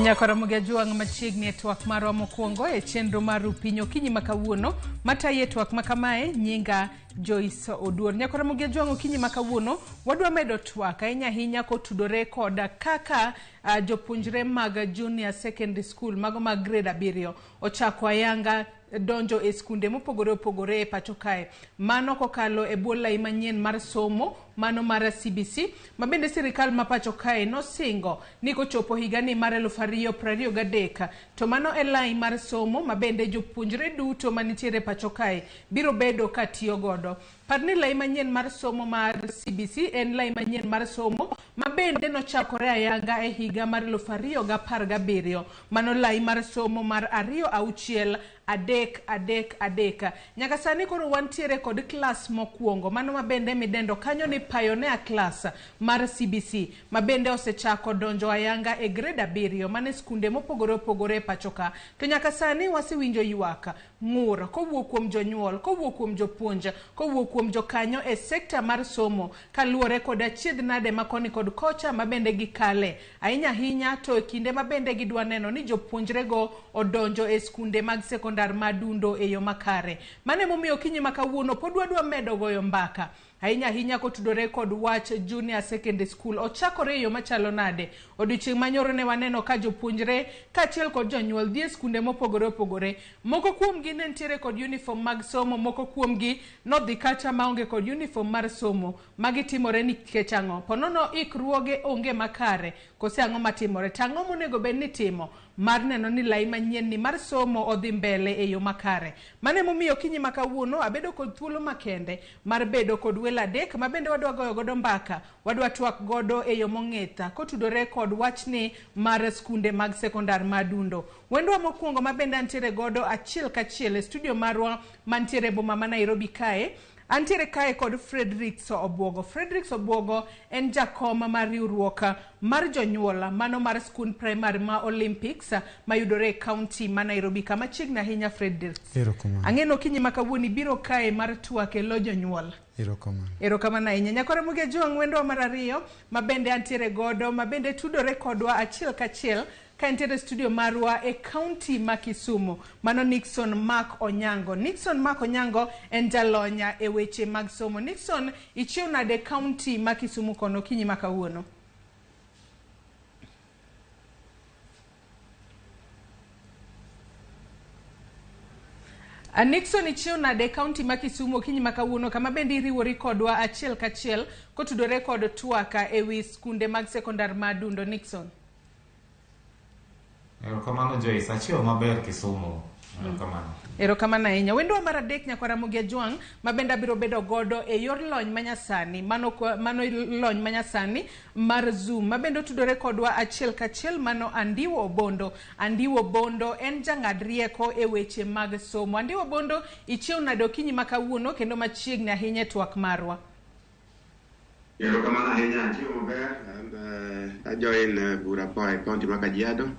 Nyakoromogi Ajwang' machiegni e twak marwa mokwongo e chenro mar Rupiny okinyi ma kawuono matayi e twak ma kamae nyinga Joyce Oduor. Nyakoromogi Ajwang' okinyi ma kawuono wadwa medo twak ahinya ahinya kotudore kod kaka jopuonjre mag junior secondary school mago mag grade 7 ochako ayanga donjo e skunde mopogore opogore e pacho kae. Mano kokalo e bwo lai manyien mar somo mano mar CBC ma bende sirikal ma pacho kae nosingo ni kochopo higani mar 2023 to mano e lai mar somo ma bende jopuonjre duto manitiere pacho kae biro bedo ka tiyo godo. Par ni lai manyien mar somo mar CBC en lai manyien mar somo ma bende nochakore ayanga e higa mar 2017. Mano lai mar somo mar 2 6 3 3 3. Nyaka sani koro wantiere kod klas mokwongo mano ma bende midendo kanyo ni Pioneer Class mar CBC ma bende osechako donjo ayanga e grade 7 mane skunde mopogore opogore e pacho ka. To nyaka sani wasewinjo ywak ng'ur kowuok kuom jonyuol, kowuok kuom jopuonj, kowuok kuom jokanyo e sekta mar somo kaluwore kod achiedh nade ma koni kod kocha ma bende gikale ahinya ahinya to e kinde ma bende gidwa neno ni jopuonjrego odonjo e skunde mag sekondar ma dundo e yo makare. Mano emomiyo okinyi ma kawuono pod wadwa medo goyo mbaka ahinya ahinya kotudore kod wach junior secondary school ochakore e yo machalo nade. Odiochieng' manyoro ne waneno ka jopuonjre kaachiel kod jonyuol dhi e skunde mopogore opogore. Moko kuomgi ne nitiere kod uniform mag somo, moko kuomgi nodhi kacha maonge kod uniform mar somo. Magi timore nikech ang'o? Ponono ikruoge onge makare kose ang'o matimore? To ang'o monego bed ni itimo mar neno ni lai manyien ni mar somo odhi mbele e yo makare? Mano emomiyo okinyi ma kawuono abedo kod thuolo makende mar bedo kod welo adek ma bende wadwa goyo godo mbaka, wadwa twak godo e yo mong'ith kotudore kod wachni mar skunde mag sekondar ma Adundo. Wendwa mokwongo ma bende antiere godo achiel kachiel e studio marwa mantiere e boma ma Nairobi kae, antiere kae kod Fredericks Obwogo. Fredericks Obwogo en jakom mar riwruok mar jonyuol mano mar skund primary ma Olympics mayudore e county ma Nairobi ka. Machiegni ahinya Fredericks. Erokamano. Ang'eno okinyi ma kawuono ibiro kae mar twak e lo jonyuol. Erokamano. Erokamano ahinya. Nyakora Ramogi Ajwang' wendwa mar ariyo ma bende antiere godo ma bende tudore kodwa achiel kachiel ka entiere studio marwa e county ma Kisumu. Mano Nixon Mark Onyango. Nixon Mark Onyango en jalonya e weche mag somo. Nixon, ichiew nade county ma Kisumu kono okinyi ma kawuono? Nixon, ichiew nade e county ma Kisumu okinyi ma kawuono kama bende iriwori kodwa achiel kachiel kotudore kod twak e wi skunde mag sekondar ma Adundo? Nixon. Erokamano Joyce, achiewo maber Kisumu. Erokamano. Erokamano ahinya. Wendwa mar adek Nyakwar Ramogi Ajwang' ma bende abiro bedo godo e yor lony manyasani, mano, mano lony manyasani mar Zoom ma bende otudore kodwa achiel kachiel, mano Andiwo Obondo. Andiwo Obondo en jang'ad rieko e weche mag somo. Andiwo Obondo, ichiew nade okinyi ma kawuono kendo machiegni ahinya e twak marwa? Erokamano ahinya, achiewo maber. Ajoin bura koa e county ma Kajiado.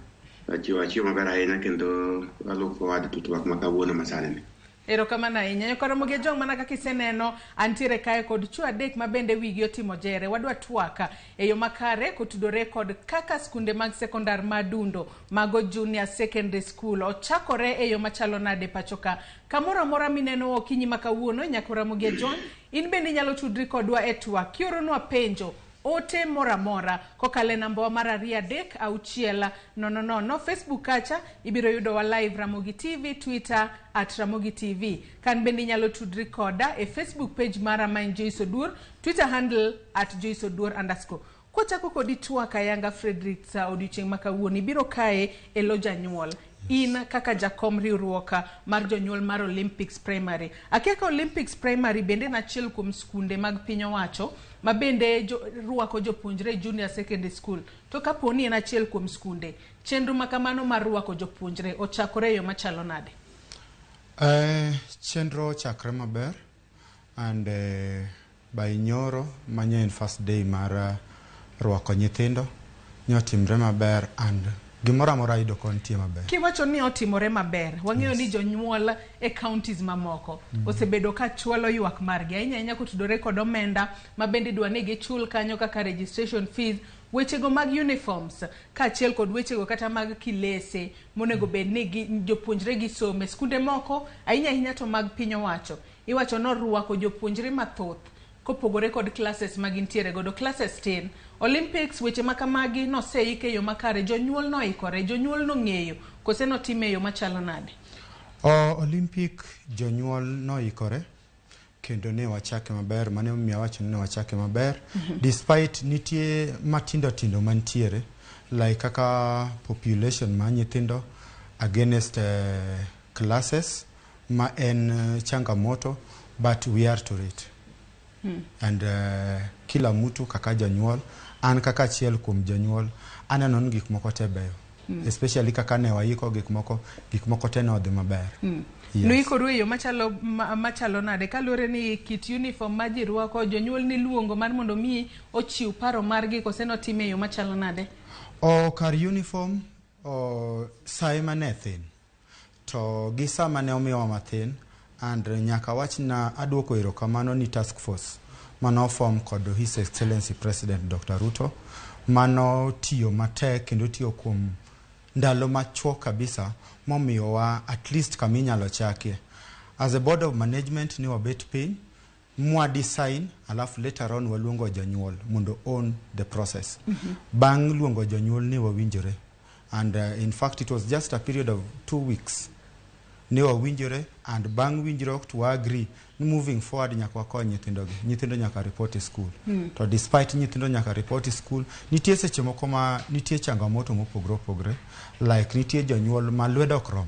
Achiewo maber ahinya kendo I look forward to twak ma kawuono masani ni. Erokamano ahinya. Nyakwar Ramogi Ajwang' mana kaka iseneno, antiere kae kod chwo adek ma bende wigi otimo jere. Wadwa twak e yo makare kotudore kod kaka skunde mag sekondar ma Adundo, mago junior secondary school, ochakore e yo machalo nade pacho ka. Kamoro amora mineno okinyi ma kawuono, Nyakwar Ramogi Ajwang', in bende inyalo tudri kodwa e twak kioronwa penjo, ote moro amora kokalo e nambawa mar 2 3 6 0 0. Facebook kacha ibiro yudowa live Ramogi TV, Twitter at Ramogi TV. Kan bende inyalo tudri koda e Facebook page mara ma en Joyce Oduor, Twitter handle at Joyce Oduor underscore. Kwachako kodi twak ayanga Fredericks odiochieng' ma kawuono ibiro kae e lo janyuol. In kaka jakom riwruok mar jonyuol mar Olympics Primary. Akia ka Olympics Primary bende en achiel kuom skunde mag piny owacho ma bende rwako jopuonjre junior secondary school. To kapo ni en achiel kuom skunde, chenro ma kamano mar rwako jopuonjre ochakore e yo machalo nade? Chenro ochakre maber and by nyoro manye en first day mar rwako nyithindo nyotimre maber and Gimoro amora ayudo ka nitie maber. Kiwacho ni otimore maber, wang'eyo ni jonyuol e counties mamoko osebedo ka chwalo ywak margi ahinya ahinya kotudore kod omenda ma bende idwa ni gichul kanyo kaka registration fees, wechego mag uniforms kaachiel kod wechego kata mag kilese monego bed ni jopuonjre gisome. Skunde moko ahinya ahinya to mag piny owacho iwacho norwako jopuonjre mathoth kopogore kod classes ma gintiere godo, classes tin. Olympics, weche ma kamagi noseik e yo makare, jonyuol noikore, jonyuol nong'eyo kose notime e yo machalo nade? Olympic jonyuol noikore kendo ne wachake maber. Mane omiyo awacho ni ne wachake maber despite nitie matindo tindo mantiere, like kaka population mar nyithindo against classes ma en changamoto, but we are to it and kila mtu kaka janyuol, an kaka achiel kuom janyuol, aneno ni gik moko te beyo, especially kaka ne waiko gik moko, gik moko te ne odhi maber. Yes. Nuikoru e yo machalo, machalo nade kaluwore ni kit uniform ma ji rwako, jonyuol niluongo mar mondo mi ochiw paro margi, kose notime e yo machalo nade? O kar uniform o sae mane thin to gi sama ne omiwa mathin, and nyaka wach na aduoko erokamano ni task force mano form kod His Excellency President Dr. Ruto mano tiyo matek kendo tiyo kuom ndalo machuok kabisa momiyowa at least kama inyalo chakie. As a board of management ni wabet piny mwa design, alafu later on waluongo jonyuol mondo own the process. Bang' luongo jonyuol ni wawinjore and in fact it was just a period of 2 weeks ne wawinjore, and bang' winjruok to wa agree ni moving forward nyaka wakony nyithindogi, nyithindo nyaka report e school. To despite nyithindo nyaka report e school, nitie seche moko ma nitie changamoto mopogore opogore, like nitie jonyuol ma lwedo ok rom.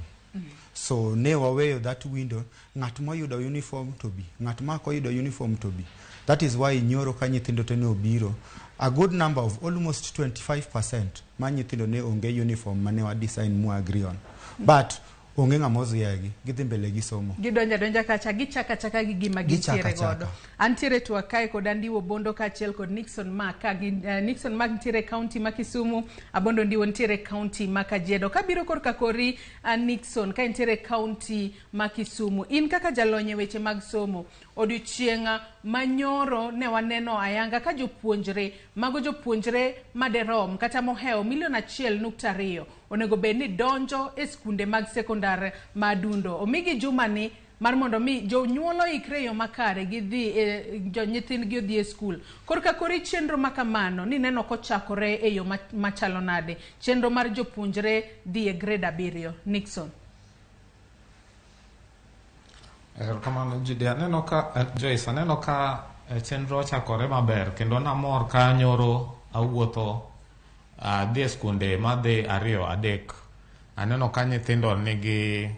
So ne waweyo that window, ng'at moyudo uniform to bi, ng'at ma ok oyudo uniform to bi. That is why nyoro ka nyithindo te ne obiro, a good number of almost 25% ma nyithindo ne onge uniform mane wa design mwa agree on, but onge ng'ama ozuiagi, gidhi mbele gi somo. Gidonjo adonja kacha, gichako achaka gi gima Gichako gintiere achaka. godo. Antiere twak kae kod Andiwo Bondo kaachiel kod Nixon Mark ka gin, Nixon Mark nitiere e county ma Kisumu, Abondo Ndiwo nitiere e county ma Kajiado. Kabiro korka kori, Nixon, ka intiere e county ma Kisumu, in kaka jalony e weche mag somo, odiochieng' manyoro ne waneno ayanga ka jopuonjre mago, jopuonjre maderom kata mohewo milion 1.2 onego bed ni donjo e skunde mag sekondar ma Adundo. Omigi jumani mar mondo mi jonyuol oikre e yo makare gidhi e, jo nyithindgi odhi e skul. Korka kori, chenro ma kamano nineno kochakore e yo machalo nade? Chenro mar jopuonjre dhi e grade 7. Nixon. Erokamano Judy, aneno ka Joyce, aneno ka chenro ochakore maber kendo namor ka nyoro awuotho adhi e skunde madhi ariyo adek. Aneno ka nyithindo nigi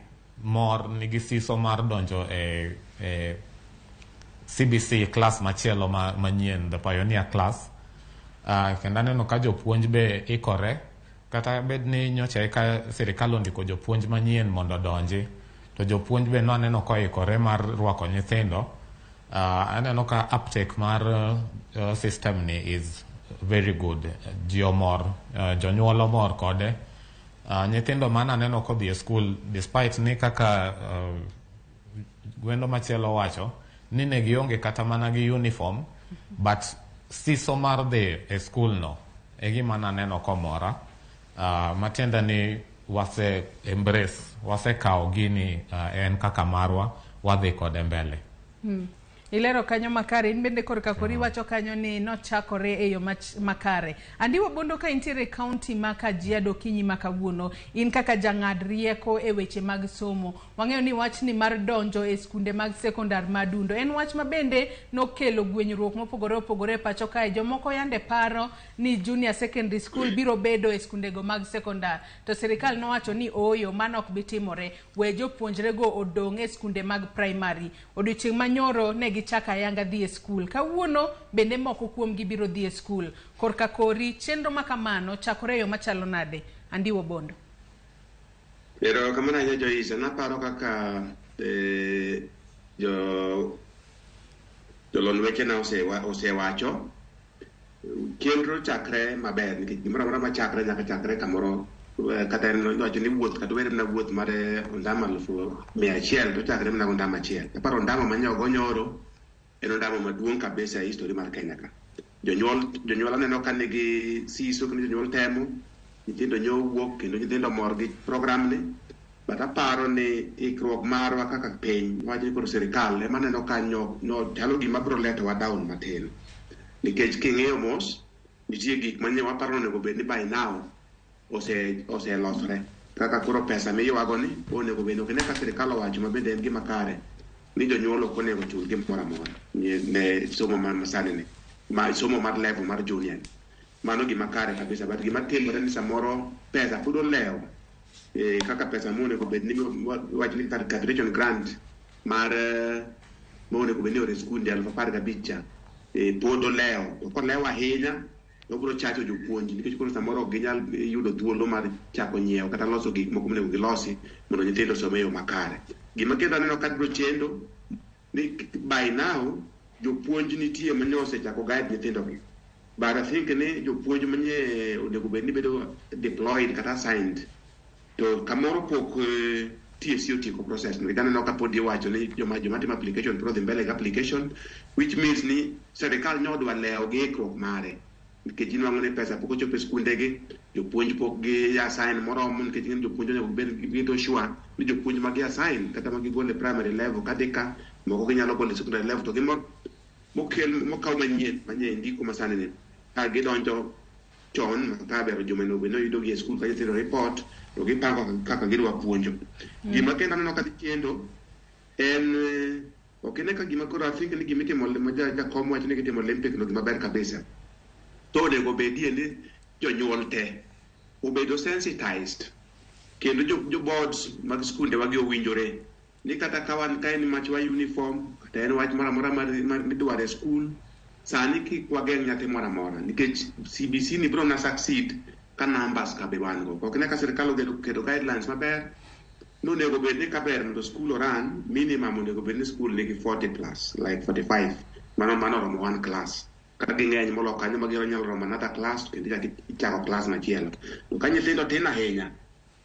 mor, nigi siso mar donjo e CBC class machielo manyien, the Pioneer class. Kendo aneno ka jopuonj be ikore, kata bed ni nyocha eka sirikal ondiko jopuonj manyien mondo odonji, to jopuonj be naneno koikore mar rwako nyithindo. Aneno ka uptake mar system ni is very good. Ji omor, jonyuol omor kode. Nyithindo mananeno kodhi e school, despite ni kaka gwendo machielo wacho ni ne gionge kata mana gi uniform, but siso mar dhi e school no e gima naneno komora, matiende ni wase embrace, wasekawo gini, en kaka marwa, wadhi kode mbele. Ilero kanyo makare. In bende korka kori wacho kanyo ni nochakore e yo makare. Andiwo Bondo, ka intiere e county ma Kajiado okinyi ma kawuono, in kaka jang'ad rieko e weche mag somo, wang'eyo ni wachni mar donjo e skunde mag sekondar ma Adundo en wach ma bende nokelo gwenyruok mopogore opogore e pacho kae. Jomoko yande paro ni junior secondary school biro bedo e skundego mag sekondar, to sirikal nowacho ni ooyo, mano ok bi timore, we jopuonjrego odong' e skunde mag primary. Odiochieng' manyoro ne gichako ayanga dhi e skul, kawuono bende moko kuomgi biro dhi e skul. Korka kori, chenro ma kamano chakore e yo machalo nade, Andiwo Bondo? Erokamano ahinya Joyce, an aparo kaka jo jolony wechena osewacho, chenro chakre maber nikech gimoro amora machakre nyaka chakre kamoro. Kata en iwacho ni wuoth kata were mana wuoth mar ondamo 100,000 to chakre mana ondamo achiel. Aparo ondamo manye ogo nyoro en ondamo maduong' kabisa e history mar Kenya ka. Jonyuol aneno ka nigi siso kendo jonyuol temo, nyithindo nyo wuok kendo nyithindo mor gi program ni. But aparo ni ikruok marwa kaka piny, wach ni koro sirikal ema aneno ka nyo chalo gima biro letowa down matin. Nikech king'iyo mos, nitie gik manye waparo ni onego bed ni by now oselosre. Kaka koro pesa miywago ni onego bed ok ine ka sirikal owacho ma bende en gima kare ni jonyuol ok onego chul gimoro amora ne somo masani ni ma somo mar level mar junior ni. Mano gima kare kabisa, but gima timore ni samoro pesa pod olewo kaka pesa monego bed ni wach ni capitation grant mar monego bed ni ore skunde 15,000 cha pod olewo. To kolewo ahinya to obiro chacho jopuonj nikech koro samoro ok ginyal yudo thuolo mar chako nyiewo kata loso gik moko monego gilosi mondo nyithindo osom e yo makare. Gima kendo aneno ka biro chendo ni by now jopuonj nitie manye osechako guide nyithindo gi. But I think ni jopuonj manye onego bed ni bedo deployed kata assigned to kamoro pok TSC otieko process no. Aneno ka pod iwacho ni joma timo application biro dhi mbele gi application, which means ni sirikal nyodwa lewo gi ikruok mare. Nikech inwang'o ni pesa pok ochopo e skundegi, jopuonj pok gi assign moromo nikech ing'e ni jopuonj onego bed gibedo sure ni jopuonj ma gi assign kata ma gigolo e primary level kadhi ka moko ginyalo golo e secondary level to gi mokel mokaw manyien manye ndiko masani ni ka gidonjo chon ka bero juma onego bed ni oyudo gi e skul ka nyithindo report to gipango kaka gidwa puonjo. Gima kendo aneno ka dhi chendo en ok ine ka gima koro I think ni gimitimo ma jakom wacho ni gitimo Olympic no gima ber kabisa. To onego bedie ni jonyuol te obedo sensitized kendo jo boards mag skunde wagi owinjore ni kata ka wan ka en mach wa uniform kata en wach moro amora mar midwaro e skul sani kik wageng' nyathi moro amora nikech CBC ni biro na succeed ka numbers ka be wan go. Ok ne ka sirikal oketo guidelines maber nonego bed ni kaber mondo skul oran minimum onego bed ni skul nigi 40 plus like 45 mano oromo one class. Ka ging'eny molo kanyo ma ginyalo romo another class kendo ichako class machielo. To ka nyithindo tin ahinya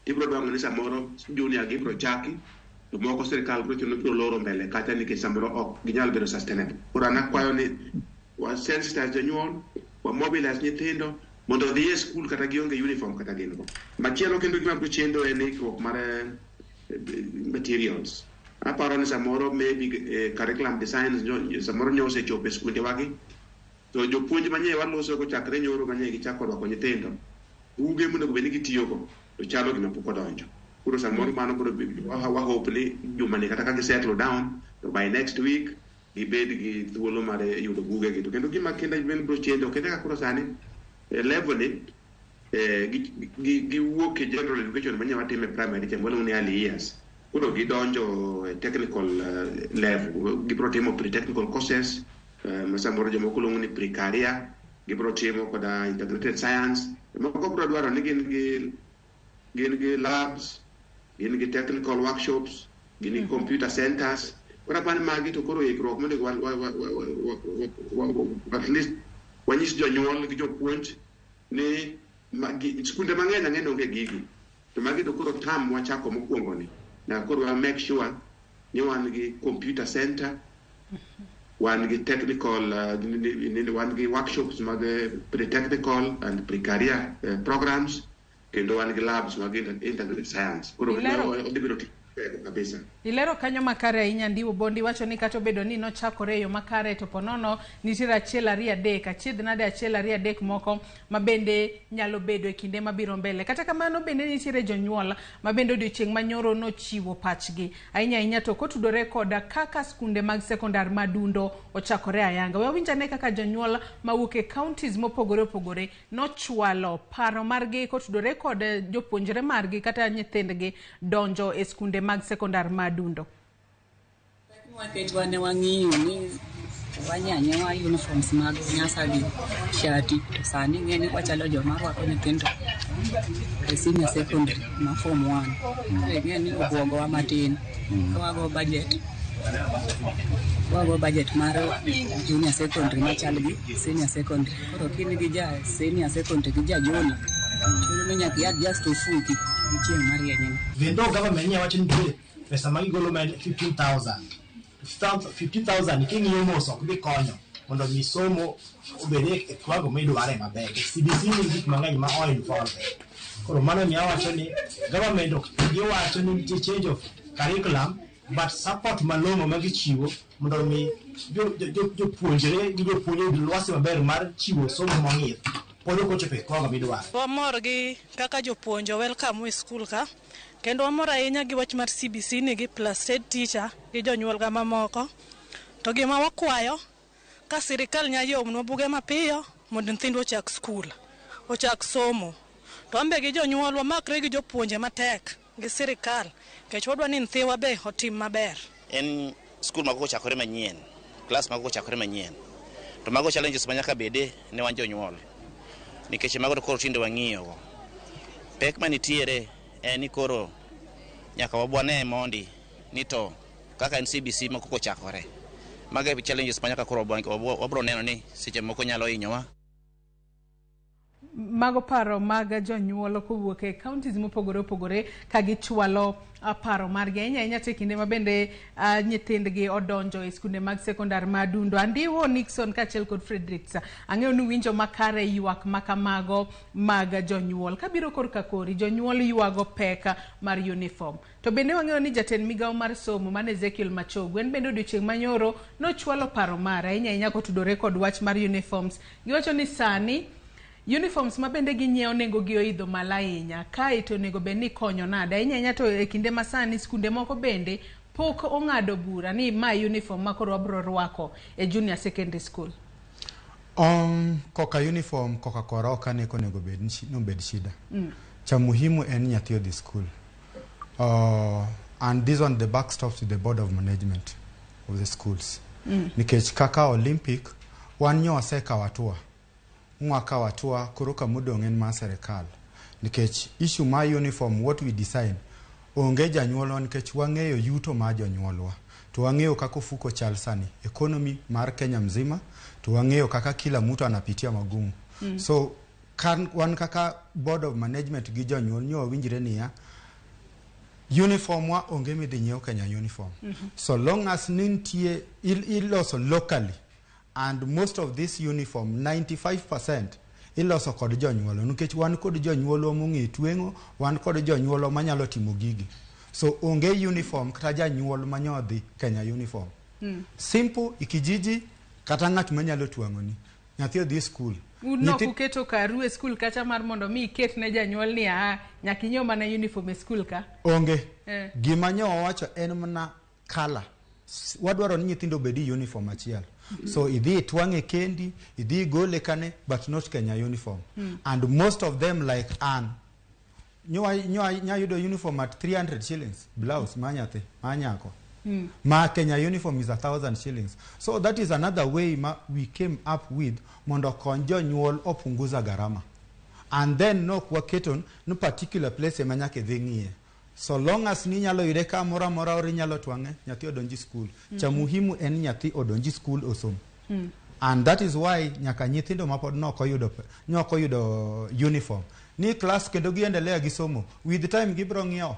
tibiro dwang'o ni samoro junior gi ibiro chaki to moko sirikal biro chuno biro loro mbele kacha nikech samoro ok ginyal bedo sustainable. Koro an akwayo ni wa sensitize jonyuol, wa mobilize nyithindo mondo odhi e skul kata gionge uniform kata gin go. Machielo kendo gima biro chendo en ikruok mar materials. Aparo ni samoro maybe curriculum designs samoro nyo osechopo e skunde wagi to jopuonj manye waloso go chakre nyoro manye gichako rwako nyithindo buge monego bed ni gitiyogo to chalo gima pok odonjo. Koro samoro mano biro wa hope ni jumani kata ka gisettle down to by next week gibed gi thuolo mar yudo bugegi. To kendo gima kendo biro chendo kendo ka koro sani e level ni giwuok e general education manye watimo e primary cha waluongo ni early years. Koro gidonjo e technical level, gibiro timo pre-technical courses ma samoro jomoko luongo ni pre-career, gibiro timo koda integrated science. Moko biro dwaro ni gin gi labs, gin gi technical workshops, gin gi computer centers. Koro apani magi to koro ikruok monego at least wanyis jonyuol gi jopuonj ni skunde mang'eny ang'e ni onge gigi. To magi to koro term wachako mokwongo ni nyaka koro wa make sure ni wan gi computer center, wan gi technical, wan gi workshops mag pre-technical and pre-career programs, kendo wan gi labs mag integrated science. Koro odhi bedo tich kabisa. Ilero kanyo makare ahinya Ndiwo Bondi wacho ni kata obedo ni nochakore e yo makare to ponono nitiere achiel ariyo adek achiedh nade achiel ariyo adek moko ma bende nyalo bedo e kinde mabiro mbele. Kata kamano bende nitiere jonyuol ma bende odiochieng' manyoro nochiwo pachgi ahinya ahinya to kotudore koda kaka skunde mag sekondar madundo ochakore ayanga. We wawinj ane kaka jonyuol mawuok e counties mopogore opogore nochwalo paro margi kotudore kod jopuonjre margi kata nyithindgi donjo e skunde mag sekondar madundo. Nikech wan ne wang'iyo ni wanyanyiewa uniforms mag nyasa gi shati to sani ing'e ni wachalo joma rwako nyithindo e senior secondary ma form 1. Koro ing'e ni obwogowa matin ka wago budget mar junior secondary machal gi senior secondary. Koro kin gi ja senior secondary gi ja junior Chuno ni nyaka i adjust ofuki gi chieng' marieny. Even though government nya wacho ni nitiere pesa ma gigolo ma en 15,000. 15,000 king'iyo mos ok dhi konyo mondo mi somo obed e kiwango midware maber. CBC nigi gik mang'eny ma o involve. Koro mano miyo awacho ni government ok giwacho ni nitie change of curriculum, but support malong'o ma gichiwo mondo mi jopuonjre gi jopuonj oyud lwasi maber mar chiwo somo mong'ith pod ok ochopo e kiwango midwaro. Wamor gi kaka jopuonj welcome e skul ka kendo wamor ahinya gi wach mar CBC ni gi plus head teacher gi jonyuol ga mamoko. To gima wakwayo ka sirikal nya yomnwa buge mapiyo mondo nyithindwa ochak skul, ochak somo. To wan be gi jonyuol wamakre gi jopuonje matek gi sirikal nikech wadwa ni nyithiwa be otim maber. En skul ma kochakore manyien, klas ma kochakore manyien. To mago challenges ma nyaka bede ne wan jonyuol. Nikech mago to koro tinde wang'iyo go. Pek manitiere en ni koro nyaka wabwane mondi ni to kaka en CBC ma kochakore. Mago e challenges ma nyaka koro wabro neno ni seche moko nyalo hinyowa. Mago paro mag jonyuol kowuok e counties mopogore opogore ka gichwalo paro margi ahinya ahinya to e kinde ma bende nyithindgi odonjo e skunde mag sekondar ma Adundo. Andiwo Nixon kaachiel kod Fredericks, ang'eyo ni winjo makare ywak makamago mag jonyuol. Kabiro korka kori, jonyuol ywago pek mar uniform. To bende wang'eyo ni jatend migawo mar somo man Ezekiel Machogu en bende odiochieng' manyoro nochwalo paro mare ahinya ahinya kotudore kod wach mar uniforms. Giwacho ni sani uniforms ma bende ginyiewo nengo gi oidho malo ahinya. Kae to onego bed ni ikonyo nade? Ahinya ahinya to e kinde ma sani skunde moko bende pok ong'ado bura ni ma uniform ma koro wabro rwako e junior secondary school. Koka uniform koka kora ok ane konego bed nobed shida. Cha muhimu en nyathi odhi school. And this one the buck stops with the board of management of the schools. Nikech kaka Olympic wan nyo wasekawo hatua. Mwakawo hatua koro kamodong' en mar serikal. Nikech issue mar uniform, what we design, onge janyuolwa nikech wang'eyo yuto mar jonyuolwa. To wang'eyo kaka ofuko chal sani, economy mar Kenya mzima, to wang'eyo kaka kila mtu anapitia magumu. So kan, wan kaka board of management gi jonyuol nyo wawinjre niya, uniform wa onge midhi nyiew Kenya uniform. So long as nintie iloso locally, and most of this uniform, 95% iloso kod jonyuolwa nikech wan kod jonyuolwa mong'e tweng'o, wan kod jonyuolwa manyalo timo gigi. So onge uniform kata janyuol manyodhi Kenya uniform. Simple ikijiji kata ng'at manyalo twang'oni. Nyathi odhi school. Un nok uketo karu e skul kacha mar mondo mi iket ne janyuol ni aa nyaka inyiew mana uniform e skul ka. Onge. Gima nyo wawacho en mana color. Wadwaro ni nyithindo obed e uniform achiel. So idhi itwang'e kendi, idhi igole kane, but not Kenya uniform. And most of them, like an nyo yudo uniform at 300 shillings, blouse ma nyathi, ma nyako. Ma Kenya uniform is 1,000 shillings. So that is another way ma we came up with mondo okony jonyuol opunguza gharama. And then nok waketo no particular place ema nyaka idhi ng'iye. So long as ni inyalo yude kamoro amora or inyalo twang'e, nyathi odonji school. Cha muhimu en nyathi odonji school osom. And that is why nyaka nyithindo mapod nok oyudo uniform ni class kendo giendelea gi somo, with time gibro ng'iewo,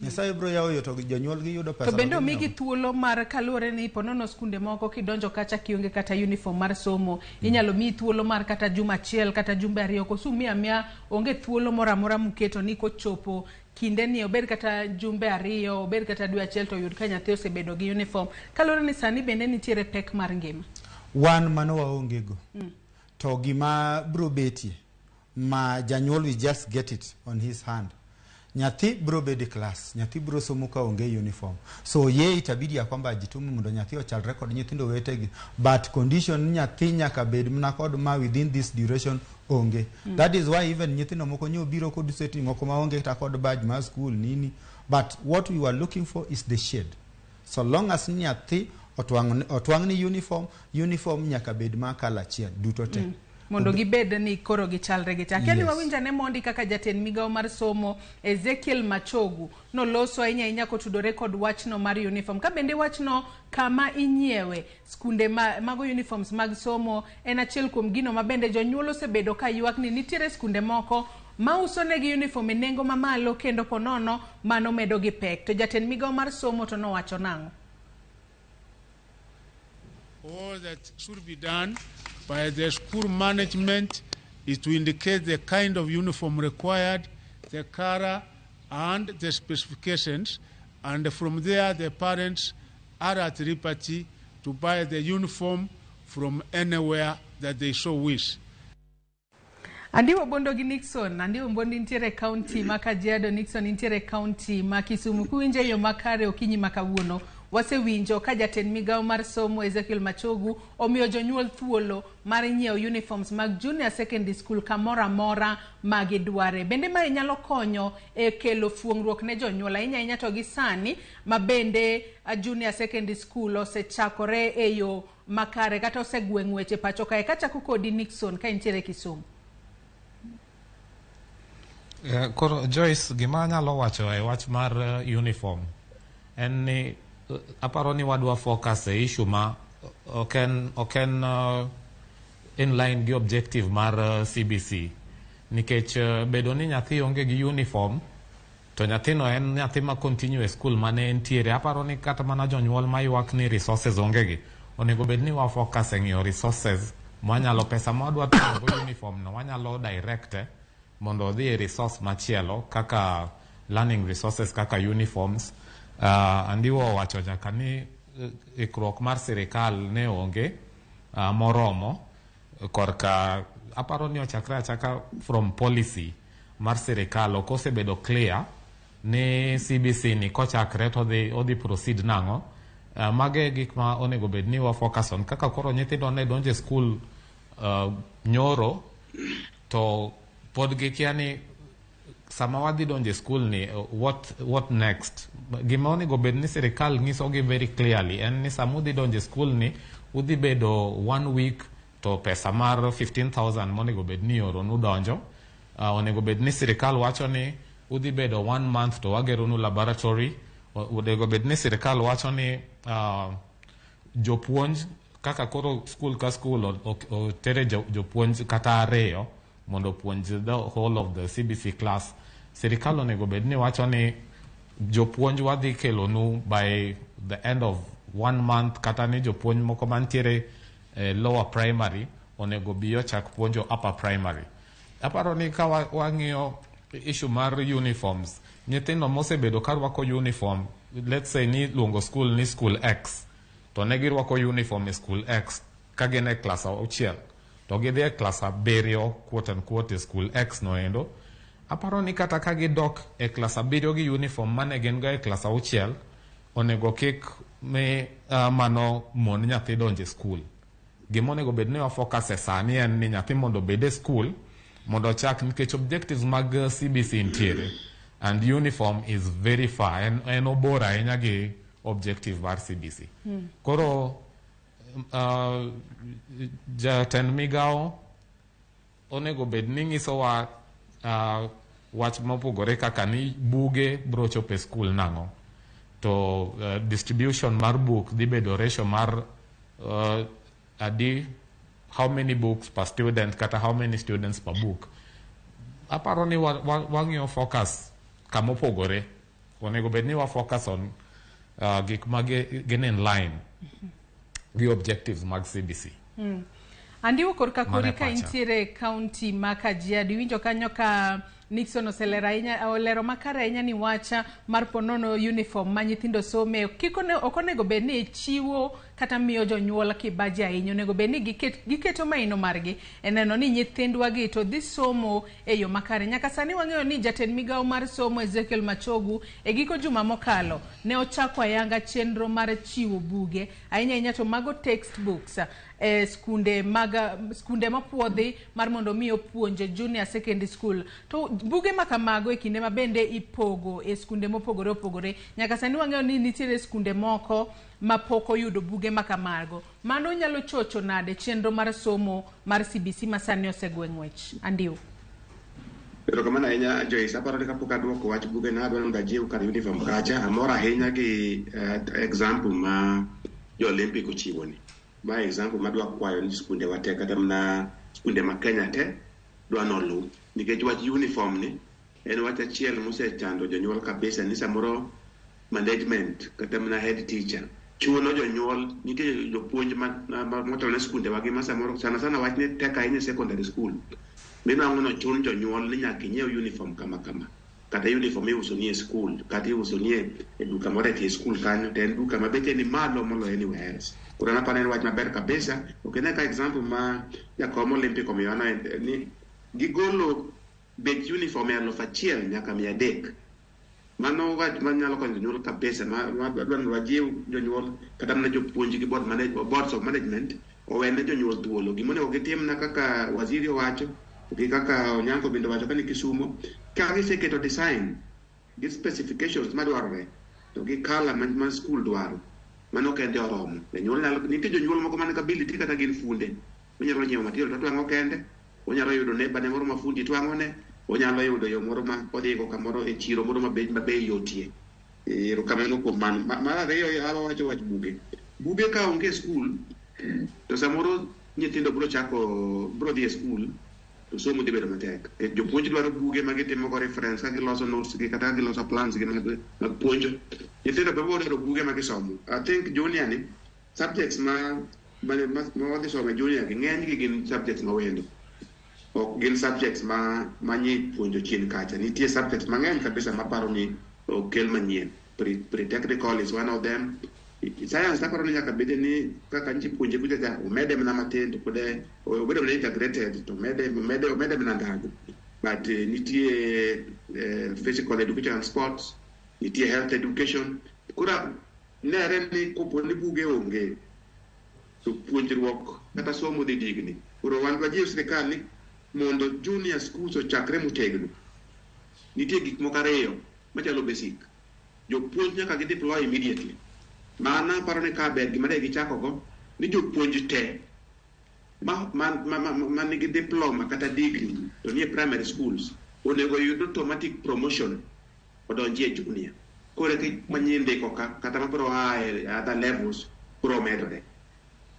Nyasaye bro yawo yo to jonyuol gi yudo pesa. To bende to omigi ging'iewo. Thuolo mar kaluwore ni ponono skunde moko kidonjo kacha kionge kata uniform mar somo, inyalo miyi thuolo mar kata juma achiel kata jumbe 2 koso umiyo amiya onge thuolo moro amora muketo ni kochopo kinde ni, obed kata jumbe 2, obed kata dwe achiel, to yud ka nyathi osebedo gi uniform, kaluwore ni sani bende nitiere pek mar ngima. Wan mano waonge go. To gima bro betie ma janyuol will just get it on his hand, nyathi bro bedo e class, nyathi bro somo ka onge uniform. So ye itabidi ya kwamba ajitume mondo nyathi ochalre kod nyithindo wetegi, but condition ni nyathi nyaka bed mana kod ma within this duration onge. That is why even nyithindo moko nyo biro kod setni moko maonge kata kod badge mar school nini, but what we were looking for is the shade. So long as ni nyathi otwang' ni uniform, uniform nyaka bed ma colour achiel duto te. Mondo gibed ni koro gichalre gi te. Akia ni Yes. wawinj ane mondi kaka jatend migawo mar somo Ezekiel Machogu noloso ahinya ahinya kotudore kod wachno mar uniform. Ka bende wachno kama inyiewe skunde ma, mago uniforms mag somo en achiel kuom gino ma bende jonyuol osebedo ka ywak ni nitiere skunde moko. mauso negi uniform e nengo mamalo kendo ponono mano medo gi pek. To jatend migawo mar somo to nowacho nang'o? All that should be done by the school management is to indicate the kind of uniform required, the color, and the specifications, and from there the parents are at liberty to buy the uniform from anywhere that they so wish. Andiwo Bondo gi Nixon, Andiwo Bondo nitiere kaunti ma Kajiado, Nixon nitiere kaunti ma Kisumu. Kuwinjo e yo makare okinyi ma kawuono, wasewinjo ka jatend migawo mar somo Ezekiel Machogu omiyo jonyuol thuolo mar nyiewo uniforms mag junior secondary school kamoro amora ma gidware. Bende mae nyalo konyo e kelo fuong'ruok ne jonyuol ahinya ahinya to gi sani ma bende junior secondary school osechakore e yo makare kata osegweng' weche pacho kae. Kachako kodi Nixon ka intiere Kisumu. Koro Joyce, gima anyalo wacho e wach mar uniform en ni aparo ni wadwa focus e issue ma ok en in line gi objective mar CBC, nikech bedo ni nyathi onge gi uniform to nyathino en nyathi ma continue e school mane entiere. Aparo ni kata mana jonyuol maywak ni resources onge gi, onego bed ni wa focus e ng'iyo resources mwanyalo, pesa ma wadwa timo go uniform no wanyalo direct mondo odhi e resource machielo kaka learning resources, kaka uniforms. Andiwo owacho nyaka ni ikruok mar sirikal ne onge moromo korka aparo ni ochakre achaka from policy mar sirikal ok osebedo clear ni CBC ni kochakre to odhi proceed nang'o. Mage e gik ma onego bed ni wa focus on, kaka koro nyithindo ne donjo e school nyoro to pod gikia ni sama wadhi donjo e school ni what next. Gima onego bed ni sirikal nyisogi very clearly en ni sama udhi donjo e school ni udhi bedo one week to pesa mar 15,000 monego bed ni ioronu donjo. Onego bed ni sirikal wacho ni udhi bedo one month to wageronu laboratory. Onego bed ni sirikal wacho ni jopuonj, kaka koro school ka school otere jopuonj kata ariyo mondo opuonj the whole of the CBC class, sirikal onego bed ni wacho ni jopuonj wadhi kelonu by the end of one month, kata ni jopuonj moko mantiere lower primary onego bi ochak puonjo upper primary. Aparo ni ka wang'iyo issue mar uniforms, nyithindo mosebedo ka rwako uniform, let's say ni luongo school ni school X, to ne girwako uniform e school X ka gin e klas 6 to gidhi e klas 7, quote and quote, e school X noendo, aparo ni kata ka gidok e klas 7 gi uniform mane gin go e klas 6, onego kik mi mano mon nyathi donjo e school. Gima onego bed ni wa focus e sani en ni nyathi mondo obed e school mondo ochak, nikech objectives mag CBC nitiere and uniform is very far, en obor ahinya gi objective mar CBC. Koro jatend migawo onego bed ni nyisowa wach mopogore, kaka ni buge bro chopo e school nang'o, to distribution mar book dhi bedo ratio mar adi, how many books per student kata how many students per book. Aparo ni wang'iyo focus kamopogore. Onego bed ni wa focus on gik ma gin in line gi objectives mag CBC. Andiwo korka Mano kori e ka pacha. intiere e kaunti ma Kajiado, iwinjo kanyo ka Nixon oselero ahinya, olero makare ahinya ni wacha mar ponono uniform ma nyithindo some kik ok onego bed ni chiwo kata miyo jonyuol kibaji ahinya. Onego bed ni giketo maino margi e neno ni nyithindwa gi to dhi somo e yo makare. Nyaka sani wang'eyo ni jatend migawo mar somo Ezekiel Machogu e giko juma mokalo ne ochako ayanga chenro mar chiwo buge, ahinya ahinya to mago textbooks, e skunde mag skunde mopuodhi mar mondo mi opuonje junior secondary school. To buge ma kamago e kinde ma bende ipogo e skunde mopogore opogore, nyaka sani wang'eyo ni nitiere skunde moko ma pok oyudo buge ma kamago. Mano nyalo chocho nade chenro mar somo mar CBC ma sani osegwe ng'wech? Andiwo. Erokamano ahinya, Joyce. Aparo ni kapok aduoko wach buge na adwaro mondo ajiw kar uniform kacha. Amor ahinya gi example ma jo Olympic ochiwo ni. Ma example madwa kwayo ni skunde wa te, kata mana skunde ma Kenya te. dwa noluw nikech wach uniform ni en wach achiel mosechando jonyuol kabisa ni samoro management kata mana head teacher chuno jonyuol. Nitie jopuonj motelo ne skundewa gi ma samoro sana sana wach ni tek ahinya e secondary school minwang'o nochun jonyuol ni nyaka inyiew uniform kama kama, kata uniform iuso ni e school kata iuso ni e duka moro e tie school kanyo, to en duka ma beche ni malo moloyo anywhere else. Koro an aparo ni en wach maber kabisa. Ok ine ka example ma jakom Olympic omiyowa no en ni gigolo bech uniform e 1000 nyaka 300. Mano wach manyalo konyo jonyuol kabisa ma dwa ni wajiw jonyuol kata mana jopuonj gi boards of management owene jonyuol thuolo. Gimonego gitim na kaka waziri owacho gi kaka Onyango bende owacho ka ni Kisumo, ka giseketo design gi specifications madwarore to gi colour ma school dwaro, mano kende oromo. Janyuol nyalo, nitie jonyuol moko man gi ability kata gin funde, onyalo nyiewo material to twang'o kende, onyalo yudo neighbor ne moro ma fundi twang'one, onyalo yudo yo moro ma odhigo kamoro e chiro moro ma bei yotie. Erokamano kuom mano. Mar ariyo, awa wacho wach buge. Buge ka onge e school to samoro nyithindo biro chako biro dhi e school to somo dhi bedo matek. Jopuonj dwaro buge ma gitimo go reference ka giloso notes gi kata ka giloso plans gi mag puonjo. Nyithindo be biro dwaro buge ma gisomo. I think junior ni subjects ma wadhi somo e junior gi ng'eny gi gin subjects ma wendo. Ok gin subjects ma nyi puonjo chien kacha. Nitie subjects mang'eny kabisa maparo ni okel manyien. Pre-technical is one of them. Science aparo ni nyaka bede ni kaka nchi puonje kucha cha omede mana matin to pod obedo mana integrated to omede mana ndhago. But nitie physical education and sports, nitie health education. Koro nere ni kopo ni buge onge to puonjruok kata somo dhi digni. Koro wan wajiw sirikal ni mondo junior schools ochakre motegno. Nitie gik moko ariyo machalo basic. Jopuonj nyaka gi deploy immediately. Mano aparo ni ka ber gima ne gichako go ni jopuonj te ma nigi diploma kata degree to nie primary schools onego yud automatic promotion odonji e junior. Koro eka manyien ndiko ka kata mabiro a e other levels biro medore.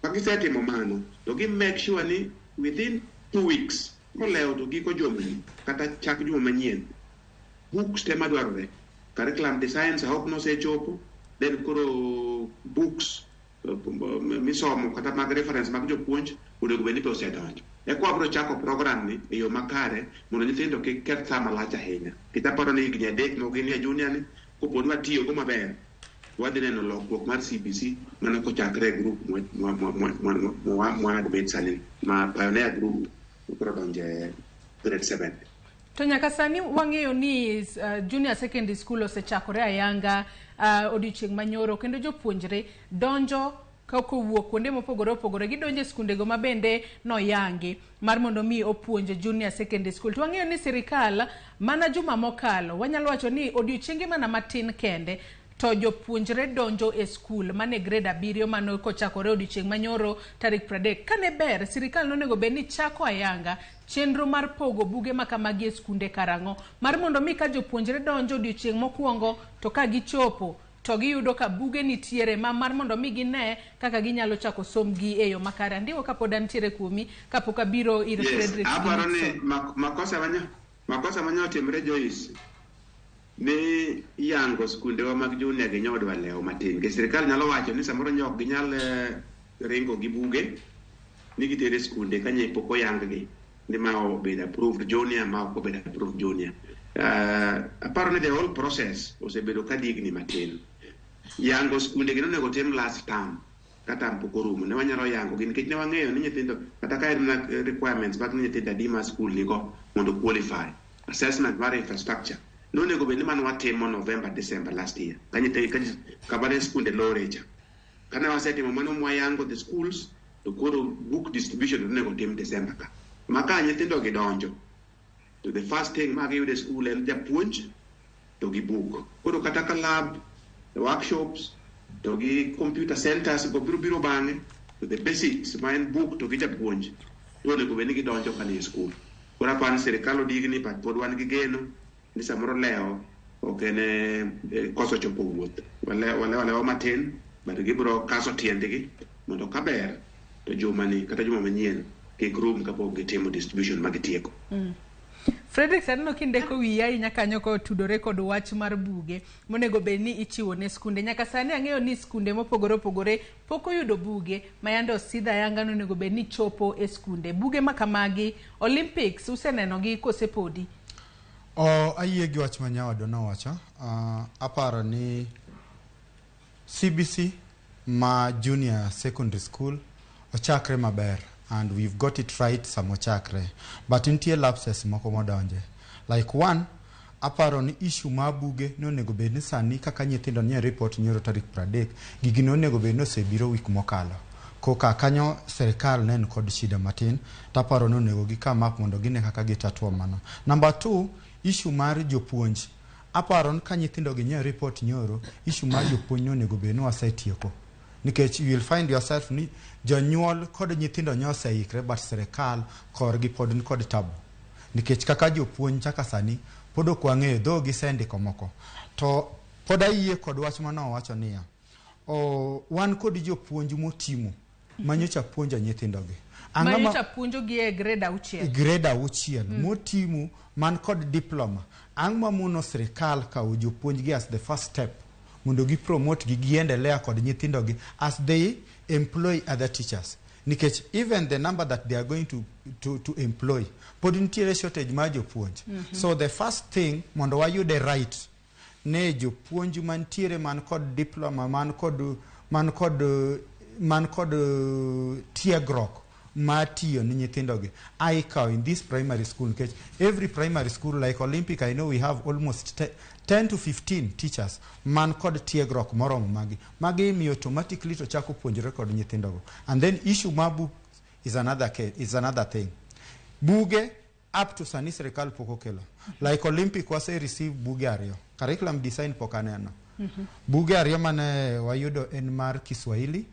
Ka gisetimo mano to gi make sure ni within 2 weeks kolewo to giko jumani kata chak juma manyien books te madwarore, curriculum designs I hope nosechopo, then koro books misomo kata mag reference mag jopuonj onego bed ni be osedonjo. Eka wabiro chako program ni e yo makare mondo nyithindo kik keth sa malach ahinya. Nikech aparo ni higni 3 ma gin e junior ni kopo ni watiyogo maber, wadhi neno lokruok mar CBC mana kochakre e group mwa admit sani ma pioneer group koro donjo e grade 7. To nyaka sani wang'eyo ni junior secondary school osechakore ayanga odiochieng' manyoro kendo jopuonjre donjo kowuok kuonde mopogore opogore, gidonjo e skundego ma bende noyangi mar mondo mi opuonj junior secondary school. To wang'eyo ni sirikal mana juma mokalo, wanyalo wacho ni odiochienge mana matin kende to jopuonjre donjo e skul mane grade 7 mano kochakore odiochieng' manyoro tarik 30. Kane ber sirikal nonego bed ni chako ayanga chenro mar pogo buge ma kamagi e skunde karang'o mar mondo mi ka jopuonjre donjo odiochieng' mokwongo to ka gichopo to giyudo ka buge nitiere ma mar mondo mi gine kaka ginyalo chako sombgi e yo makare. Andiwo kapod antiere kuomi kapok abiro ir Yes, Frederick gi aparo ni Nixon. makosa manya otimre, Joyce, ni yango skundewa mag junior gi nyodwa lewo matin. Nikech sirikal nyalo wacho ni samoro nyo ok ginyal ringo gi buge ni gitere skunde ka nye pok oyang gi ni ma obedo approved junior ma ok obedo approved junior. Aparo ni the whole process osebedo ka digni matin. Yango skunde gi nonego tim last term ka term pok orumo ne wanyalo yango gi nikech ne wang'eyo ni nyithindo kata ka en mana requirements mag ni nyithindo adi ma school nigo mondo qualify assessment mar infrastructure nonego bed ni mano watimo November, December last year ka nyithindo kama ne skunde lore cha. Kane wasetimo mano mwayango the schools to koro book distribution onego tim December ka ma ka nyithindo gi donjo to the first thing ma giyudo e school en japuonj to gi book. Koro kata ka lab, the workshops to gi computer centers go biro biro bang'e, to the basics ma en book to gi japuonj to onego bed ni gidonjo ka ni e school. Koro aparo ni sirikal odigni, but pod wan gi geno ni samoro lewo ok en koso chopo wuoth. Walewo alewa matin but gibiro kaso tiendgi mondo kaber to juma ni kata juma manyien. kik rum kapok gitimo distribution ma gitieko. Frederick, aneno kindeko wiyi ahinya kanyo kotudore kod wach mar buge monego bed ni ichiwo ne skunde. Nyaka sani ang'eyo ni skunde mopogore opogore pok oyudo buge ma yande osidh ayanga ni onego bed ni chopo e skunde. Buge ma kamagi, Olympics useneno gi kose podi? O, ayie gi wach ma nyawadwa nowacho. Aparo ni CBC ma junior secondary school ochakre maber and we've got it right sama ochakre, but nitie lapses moko modonje. Like one, aparo ni issue mar buge nonego bed ni sani kaka nyithindo nie report nyoro tarik 30, gigi nonego bed ni osebiro wik mokalo. Koka kanyo sirikal ne en kod shida matin, taparo ni onego gi come up mondo gine kaka gitatua mano. Number two, issue mar jopuonj. Aparo ni ka nyithindo gi nye report nyoro, issue mar jopuonj nonego bed ni wasetieko. Nikech you will find yourself ni jonyuol kod nyithindo nyo oseikre, but sirikal korgi pod nikod tabu. Nikech kaka jopuonj chaka sani pod ok wang'eyo dho gisendiko moko. To pod ayie kod wach manowacho niya, o, wan kod jopuonj motimo manyocha puonjo nyithindogi. Ang'o ma- Manyocha puonjo gi e grade 6. Grade 6 motimu man kod diploma. Ang' mamono sirikal kawo jopuonj gi as the first step mondo gi promote gi giendelea kod nyithindo gi as they employ other teachers, nikech even the number that they are going to employ, pod nitiere shortage mar jopuonj. So the first thing mondo wayude right ne jopuonj mantiere man kod diploma, man kod tiegruok mar tiyo ni nyithindogi aikawo in this primary school, nikech every primary school like Olympic, I know we have almost 10 to 15 teachers man kod tiegruok moromo. Magi imiyo automatically to chako puonjore kod nyithindogo. And then issue mar book is another case, is another thing. Buge up to sani sirikal pok okelo. Like Olympic wase receive buge ariyo, curriculum design pok aneno. Buge ariyo mane wayudo en mar Kiswahili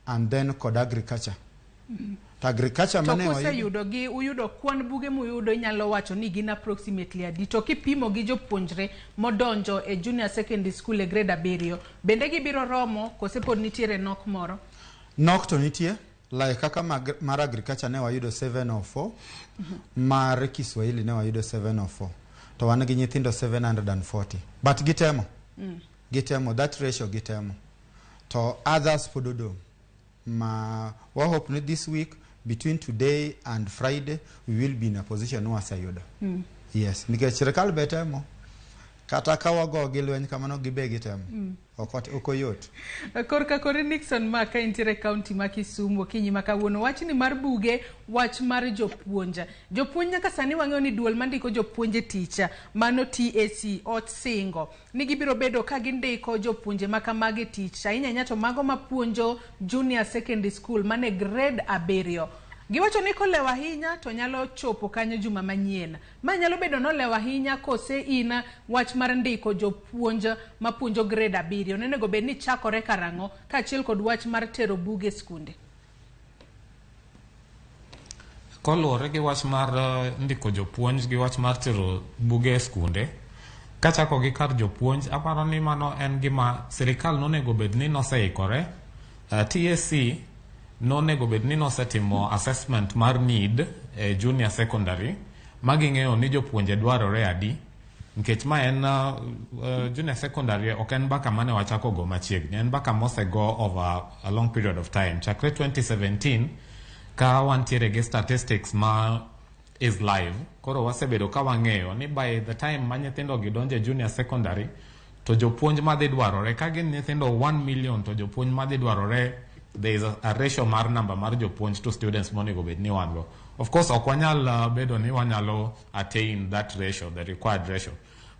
and then kod agriculture. To agriculture To mane wayudo kuseyudo gi, uyudo kwan buge muyudo, inyalo wacho ni gin approximately adi? To kipimo gi jopuonjre modonjo e junior secondary school e grade 7, bende gibiro romo kose pod nitiere nok moro? Nok to nitie. Like kaka mar agriculture ne wayudo 704, mar Kiswahili ne wayudo 704, to wan gi nyithindo 740, but gitemo. Gitemo that ratio, gitemo, to others pod odong' ma wa hope ni this week, between today and Friday, we will be in a position waseyudo. Yes, nikech sirikal be temo, kata ka wago gi lweny kamano, gibe gitemo. Ok oyot. Korka kori Nixon ma ka intiere e kaunti ma Kisumu okinyi ma kawuono, wachni mar buge, wach mar jopuonj. Jopuonj nyaka sani wang'eyo ni duol mandiko jopuonj e tich, mano TSC, osingo ni gibiro bedo ka gindiko jopuonje ma kamagi e tich, ahinya ahinya to mago mapuonjo junior secondary school mane grade 7. Giwacho ni kolewo ahinya to nyalo chopo kanyo juma manyien. Ma nyalo bedo nolewo ahinya kose in wach mar ndiko jopuonj mapuonjo grade 7 onego bed ni chakore karang'o, kaachiel kod wach mar tero buge e skunde? Koluwore gi wach mar ndiko jopuonj gi wach mar tero buge e skunde, kachako gi kar jopuonj, aparo ni mano en gima sirikal nonego bed ni noseikore. TSC nonego bed ni nosetimo assessment mar need e junior secondary ma ging'eyo ni jopuonje dwarore adi, nikech ma en junior secondary ok en mbaka mane wachako go machiegni, en mbaka mosego over a long period of time chakre 2017 ka wantiere gi statistics ma is live. Koro wasebedo ka wang'eyo ni by the time ma nyithindo gi donjo e junior secondary to jopuonj madhi dwarore ka gin nyithindo 1 million, to jopuonj madhi dwarore, there is a ratio mar number mar jopuonj to students monego bed ni wan go. Of course ok wanyal bedo ni wanyalo attain that ratio, the required ratio,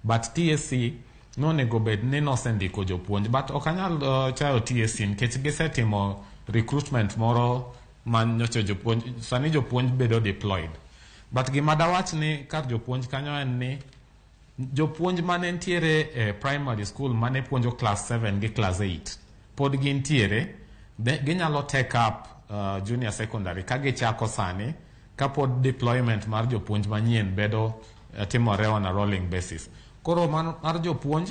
but TSC nonego bed ni nosendiko jopuonj. But ok anyal chayo TSC nikech gisetimo recruitment moro ma nyocha jopuonj, sani jopuonj bedo deployed. But gima dawach ni kar jopuonj kanyo en ni jopuonj mane nitiere e primary school mane puonjo class 7 gi class 8 pod gintiere. Ginyalo take up junior secondary ka gichako sani kapod deployment mar jopuonj manyien bedo timore on a rolling basis. Koro mar jopuonj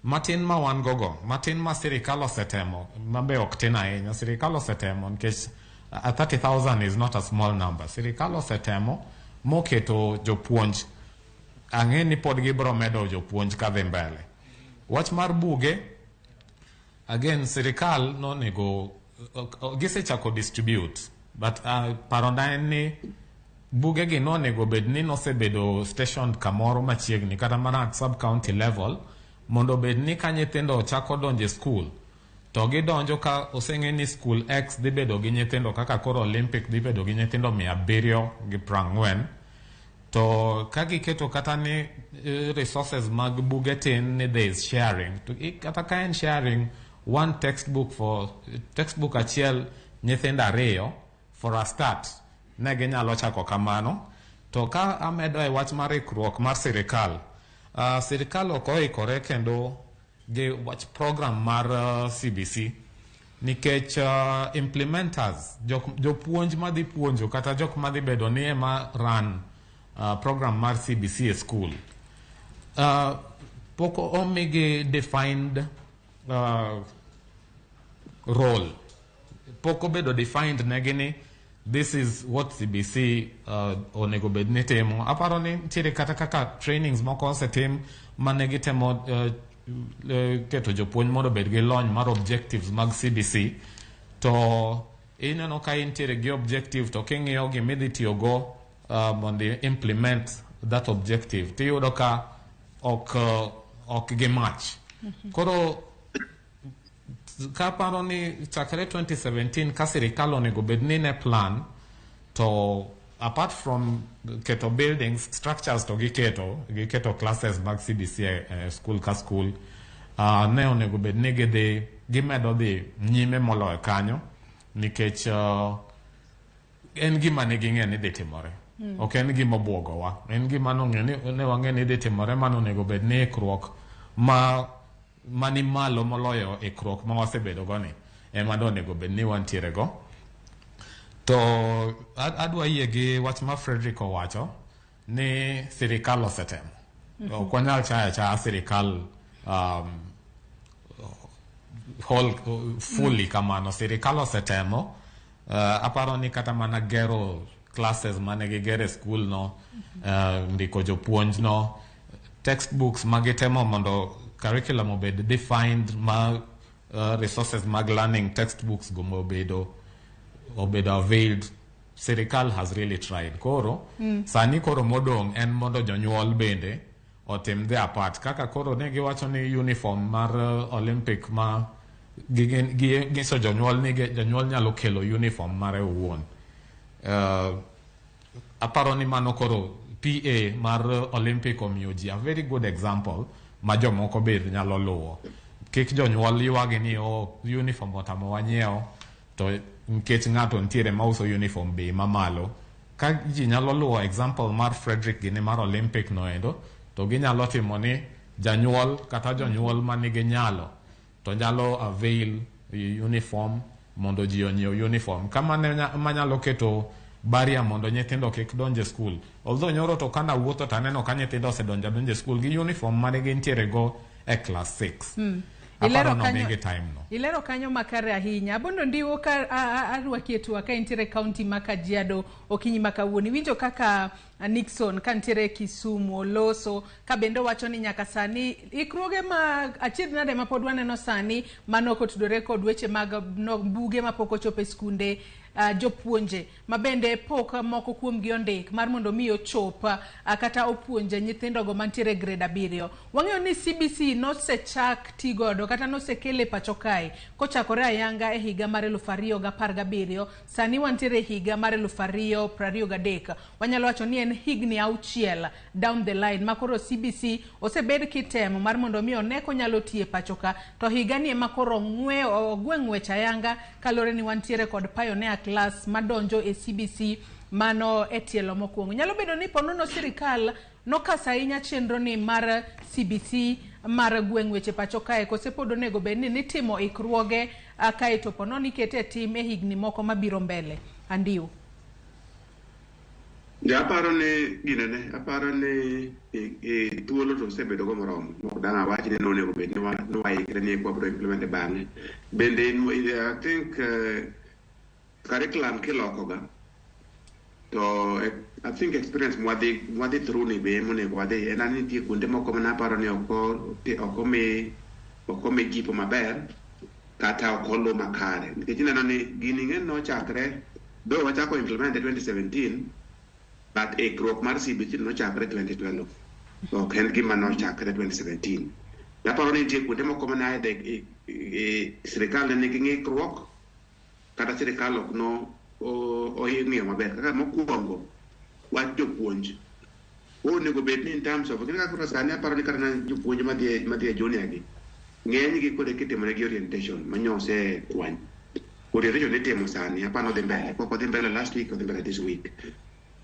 matin ma wan gogo matin ma sirikal osetemo mabe ok tin ahinya, sirikal osetemo nikech 30,000 is not a small number. Sirikal osetemo moketo jopuonj. Ang'e ni pod gibiro medo jopuonj kadhi mbele. Wach mar buge, again, sirikal nonego gisechako distribute, but parona en ni buge gi nonego bed ni nosebedo stationed kamoro machiegni, kata mana at sub county level, mondo bed ni ka nyithindo chako donjo e school to gidonjo ka oseng'e ni school X dhi bedo gi nyithindo, kaka koro Olympic dhi bedo gi nyithindo 740. To ka giketo kata ni resources mag buge tin, ni there is sharing to, kata ka en sharing one textbook, for textbook achiel nyithindo ariyo for a start, ne ginyalo chako kamano. To ka amedo e wach mar ikruok mar sirikal, sirikal ok oikore kendo gi wach program mar CBC, nikech implementers, jopuonj madhi puonjo kata jok madhi bedo ni ema run program mar CBC e school, pok omigi defined role, pok obedo defined negi ni this is what CBC onego bed ni timo. Aparo ni nitiere kata kaka trainings moko osetim mane gitemo keto jopuonj mondo obed gi lony mar objectives mag CBC. To ineno ka intiere gi objective, to king'iyo gimidhi tiyogo mondo implement that objective, tiyudo ka ok gi match. Koro kaparo ni chakre 2017 ka sirikal onego bed ni ne plan, to apart from keto buildings, structures, to giketo classes mag CBC e school ka school, ne onego bed ni gidhi gimedo dhi nyime moloyo kanyo, nikech en gima ne ging'e ni dhi timore. Ok en gima obwogowa, en gima nong'e ni ne wang'e ni dhi timore. Mano onego bed ni ikruok ma mani malo moloyo ikruok ma wasebedo go ni ema do onego bed ni wantiere go. To adwa yie gi wach ma Frederick owacho ni sirikal osetemo. Ok wanyal chayo achaya sirikal whole, fully kamano. Sirikal osetemo. Aparo ni kata mana gero classes mane gigero e school no, ndiko jopuonj no, textbooks magitemo mondo curriculum obed defined, ma resources mag learning textbooks go obedo availed, sirikal has really tried. Koro sani koro modong' en mondo jonyuol bende otim their part, kaka koro ne giwacho ni uniform mar Olympic ma giso jonyuol ni jonyuol nyalo kelo uniform mare owuon. Aparo ni mano koro PA mar Olympic omiyo ji a very good example ma jomoko be nyalo luwo. Kik jonyuol ywagi ni o uniform otamowa nyiewo to nikech ng'ato nitiere mauso uniform bei mamalo. Ka ji nyalo luwo example mar Frederick gini mar Olympic noendo, to ginyalo timo ni janyuol kata jonyuol manigi nyalo to nyalo avail uniform mondo ji onyiew uniform kama ne manyalo keto barrier mondo nyithindo kik donj e school. Although nyoro to kana wuotho to aneno ka nyithindo osedonjo adonjo e school gi uniform mane gintiere go e class 6. Ilero Aparo kanyo nomigi time no. Ilero kanyo makare ahinya. Abondo Ndiwo, ka arwaki e twak ka intiere kaunti ma Kajiado okinyi ma kawuono. Iwinjo kaka Nixon ka nitiere Kisumu oloso ka bende owacho ni nyaka sani ikruoge ma achiedh nade ma pod waneno sani mano kotudore kod weche mag no, buge mapok ochopo e skunde, jopuonje ma bende pok moko kuomgi ondik mar mondo mi ochop kata opuonje nyithindogo mantiere e grade 7. Wang'eyo ni CBC nosechak tigodo kata nosekele pacho kae kochakore ayanga e higa mar 2017. Sani wantiere e higa mar 2023. Wanyalo wacho ni en higni 6 down the line ma koro CBC osebed kitemo mar mondo mi one konyalo tiyo e pacho ka, to higani ema koro ng'we ogwe ng'wech ayanga, kaluwore ni wantiere kod pioneer class madonjo e CBC mano e tielo mokwongo. Nyalo bedo ni ponono sirikal nokaso ahinya chenro ni mar CBC mar gweng' weche pacho kae, kose pod onego bed ni nitimo ikruoge kaeto ponono ikete e tim e higni moko mabiro mbele. Andiwo. Ja, aparo ni ginene, aparo ni thuolo to osebedo go moromo. Ok dang' awach ni nonego bed ni waikre ni wabiro implement bang'e. Bende I think Curriculum kilokoga to I think experience mwadhi through ni be monego wadhi en ni nitie kuonde moko mana aparo ni ok omi jipo maber kata ok olu makare, nikech ineno ni gini ng'en nochakre, though wachako implement e 2017, but ikruok mar CBC nochakre 2012, ok en gima nochakre 2017. Aparo ni nitie kuonde moko mana sirikal ne nigi ng'ikruok kata sirikal ok no ong'iyo maber. Kaka mokwongo, wach jopuonj onego bed ni in terms of kaka koro sani aparo ni kata na jopuonj madhi e junior gi ng'eny gi koro kitimonegi orientation manyose kwany. Orientation itimo sani, aparo odhi mbele, pok odhi mbele last week, odhi mbele this week.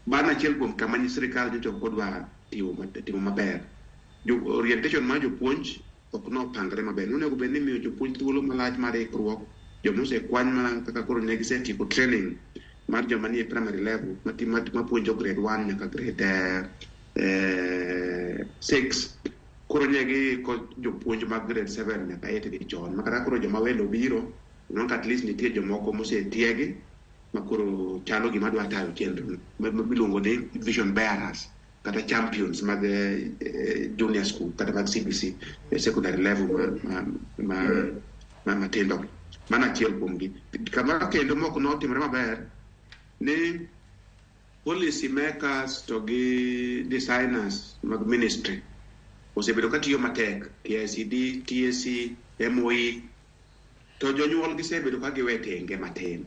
Bano achiel kuom kama sirikal nyocha ok odwa timo maber. Orientation mar jopuonj ok nopangre maber. Nonego bed ni imiyo jopuonj thuolo malach mar ikruok, joma osekwany mana kaka koro ne gisetieko training mar joma nie primary level mapuonjo grade 1 nyaka grade 6, koro ne giiko jopuonj mag grade 7 nyaka 8 gi chon, ma kata koro joma welo biro nwang'o at least nitie jomoko mosetiegi ma koro chalo gima dwa tayo chenro miluongo ni vision bearers kata champions mag junior school kata mag CBC e secondary level ma matindo. Mano achiel kuomgi. Kamoro kendo mok notimore maber ni policy makers to gi designers mag ministry osebedo katiyo matek, KICD, TSC, MOE, to jonyuol gisebedo ka giwe tenge matin,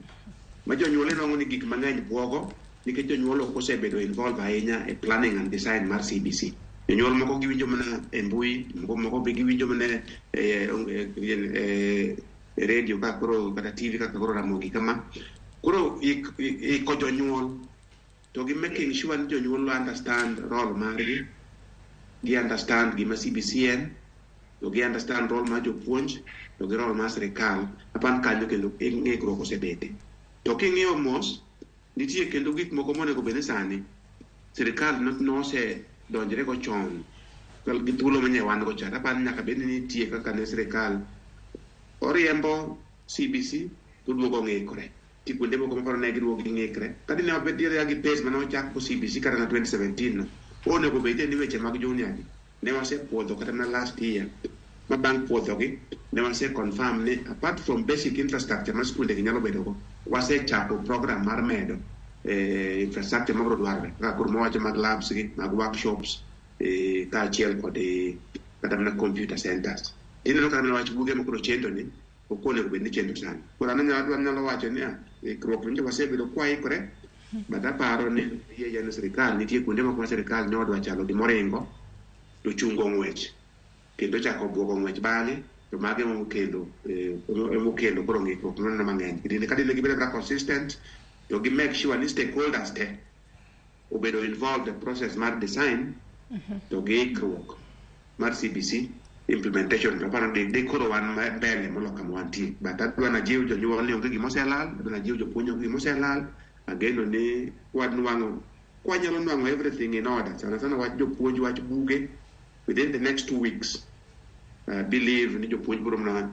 ma jonyuol inwang'o ni gik mang'eny buogo nikech jonyuol ok osebedo involved ahinya e planning and design mar CBC. Jonyuol moko giwinjo mana e mbui, moko be giwinjo mana e radio kaka koro kata TV kaka koro Ramogi kama. Koro iko jonyuol to gi making sure ni jonyuol understand role margi, gi understand gima CBC en, to gi understand role mar jopuonj to gi role mar sirikal. Apan kanyo kendo ng'ikruok osebete. To king'iyo mos, nitie kendo gik moko monego bed ni sani sirikal nosedonjre go chon gi thuolo manye wan go cha. Apani nyaka bed ni nitie kaka ne sirikal oriembo CBC to duogo ng'ikore. Nitie kuonde moko maparo ne giduogo ging'ikre. Ka dine wabed gi pace mane ochak go CBC kata na 2017 no, onego bed ni weche mag junior gi ne wasepuodho kata mana last year, ma bang' puodhogi ne wase confirm ni apart from basic infrastructure ma skunde gi nyalo bedo go, wasechako program mar medo infrastructure mabiro dwarore kaka koro mawacho mag labs gi mag workshops, kaachiel kod kata mana computer centers. Ineno kata mana wach buge ma koro chendo ni ok onego bed ni chendo sani. Koro an anyalo wacho niya, ikruok nyocha wasebedo kwaikore, but aparo ni yie ni sirikal nitie kuonde moko ma sirikal ne odwa chalo gimoringo to chungo ng'wech kendo chako buogo ng'wech bang'e, to mago emokelo koro ng'ikruok noneno mang'eny. Dine ka dine gibedo abeda consistent to gi make sure ni stakeholders te obedo involved e process mar design to gi ikruok mar CBC implementation, to aparo ni de koro wan mbele molo kama wantie. But adwa najiw jonyuol ni onge gima oselal, adwa najiw jopuonj onge gima oselal. Ageno ni kwanwang'o kwanyalo nwang'o everything in order, sana sana wach jopuonj, wach buge, within the next 2 weeks, believe ni jopuonj biro mana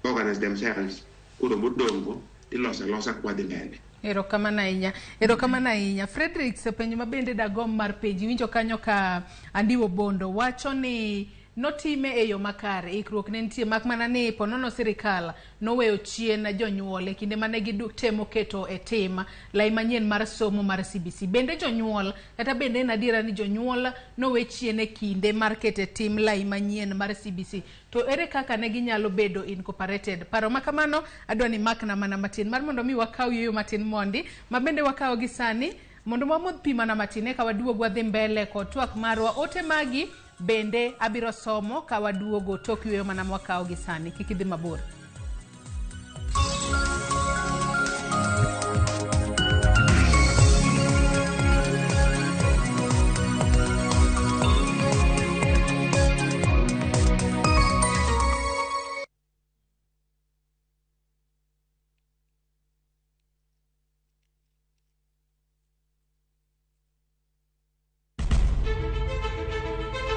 organize themselves, koro modong'go iloso alosa kwadhi mbele. Erokamano ahinya, erokamano ahinya, Frederick. Penjo ma bende dagom mar penji, winjo kanyo ka Andiwo Bondo wacho ni notime e yo makare, ikruok ne nitie, mak mana ni ponono sirikal noweyo chien jonyuol e kinde mane gitemo keto e tim lai manyien mar somo mar CBC. Bende jonyuol kata bende en adiera ni jonyuol nowe chien e kinde mar keto e tim lai manyien mar CBC? To ere kaka ne ginyalo bedo incorporated? Paro ma kamano adwa ni makna mana matin mar mondo mi wakaw yueyo matin mondi ma bende wakawo gi sani mondo wamodh pi mana matin eka waduog wadhi mbele kod twak marwa. Ote magi bende abiro somo ka waduogo tok yueyo mana mwakawo gi sani. Kik idhi mabor.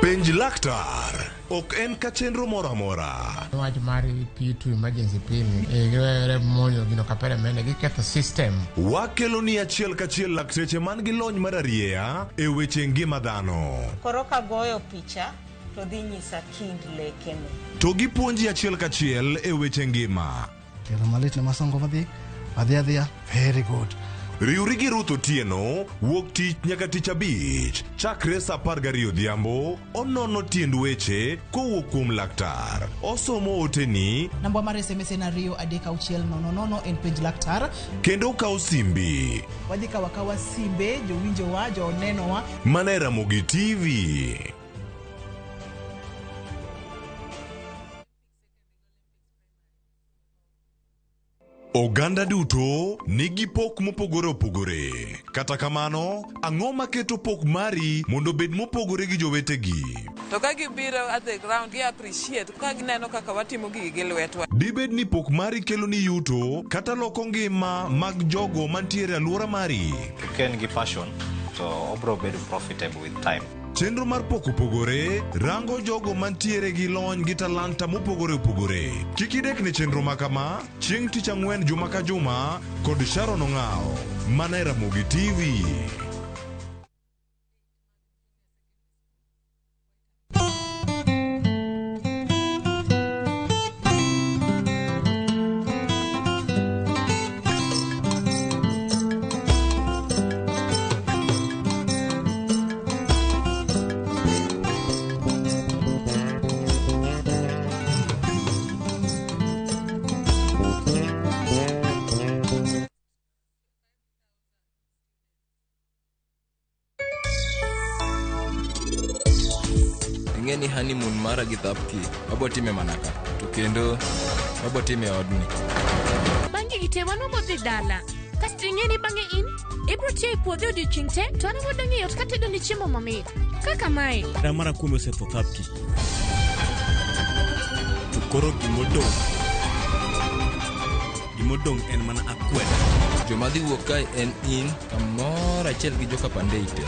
Penj laktar. Ok en ka chenro moro amora. Wach mar P2 emergency pin giwere monjo gino kapere mene giketho system. Wakelo ni achiel kachiel lakteche man gi lony mar arieya e weche ngima dhano. Koro kagoyo picha to dhi nyisa kind lekene. To gipuonji achiel kachiel e weche ngima. Tielo malit ne masongo madhi adhi adhiya very good. Riwri gi Ruth Otieno wuok tich nyaka tich abich chakre saa 12 odhiambo onono tiend weche kowuok kuom laktar. Osomo oteni Namba mar SMS en 23600 en penj laktar. kendo okawo simbi Wadhi kawo akawa simbe jowinjowa, jonenowa. mana e Ramogi TV. Oganda duto nigi pok mopogore opogore. Kata kamano, ang'o maketo pok mari mondo obed mopogore gi jowetegi? To ka gibiro at the ground, gi appreciate ka gineno kaka watimo gigi gi lwetwa. Dibed ni pok mari kelo ni yuto kata loko ngima mag jogo mantiere e alwora mari? Ka en gi passion to obro bedo profitable with time. Chenro mar pok opogore rango jogo mantiere gi lony gi talanta mopogore opogore. Kik idek ne chenro ma kama chieng' tich ang'wen juma ka juma kod Sharon Ong'awo mana e Ramogi TV. Ing'e ni honeymoon mara gi Thapki wabotime mana ka to kendo wabotime e odni. Bang' gigi te wan wabodhi dala. Kasto ing'e ni bang'e in ibro tiyo e puodho odiochieng' te to an abodong' e ot katedo ni chiemo mamit. Kaka mae. Hera mara kuome osetho Thapki. To koro gimodong' en mana akweda. Joma dhi wuok kae en in kamoro achiel gi joka Pandey te.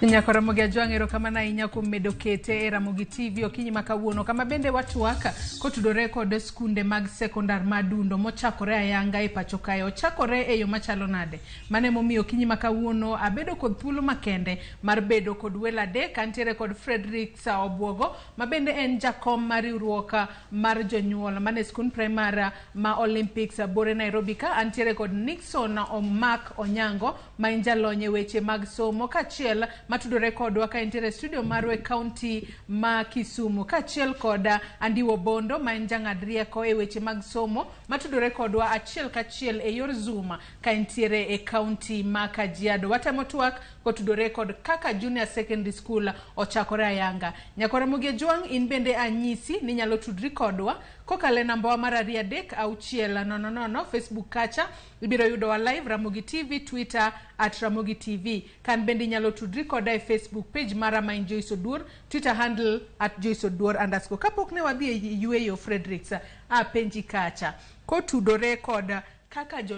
Nyako Ramogi Ajwang' erokamano ahinya kuom medo kete e Ramogi TV okinyi ma kawuono kama bende watwak kotudore kod skunde mag sekondar ma Dundo mochakore ayanga e pacho kae. Ochakore e yo machalo nade? Mano emomiyo okinyi ma kawuono abedo kod thuolo makende mar bedo kod welo adek. Antiere kod Frederick Obwogo ma bende en jakom mar riwruok mar jonyuol mane skund primar ma Olympics Bore Nairobi ka. Antiere kod Nixon Omak Onyango ma en jalony e weche mag somo kaachiel matudore kodwa ka entiere e studio marwa e kaunti ma Kisumu, kaachiel kod Andiwo Bondo ma en jang'ad rieko e weche mag somo matudore kodwa achiel kachiel e yor Zoom ka entiere e kaunti ma Kajiado. Watemo twak kotudore kod kaka Junior Secondary School ochakore ayanga. Nyakora Ramogi Ajwang', in bende anyisi ni inyalo tudri kodwa kokalo e nambawa mar 23600 Facebook kacha ibiro yudowa live Ramogi TV, Twitter at Ramogi TV. Kan bende inyalo tudri koda e Facebook page mara ma en Joyce Oduor, Twitter handle at Joyce Oduor underscore. Kapok ne wadhi e yueyo Fredericks, apenji kacha kotudore kod kaka jo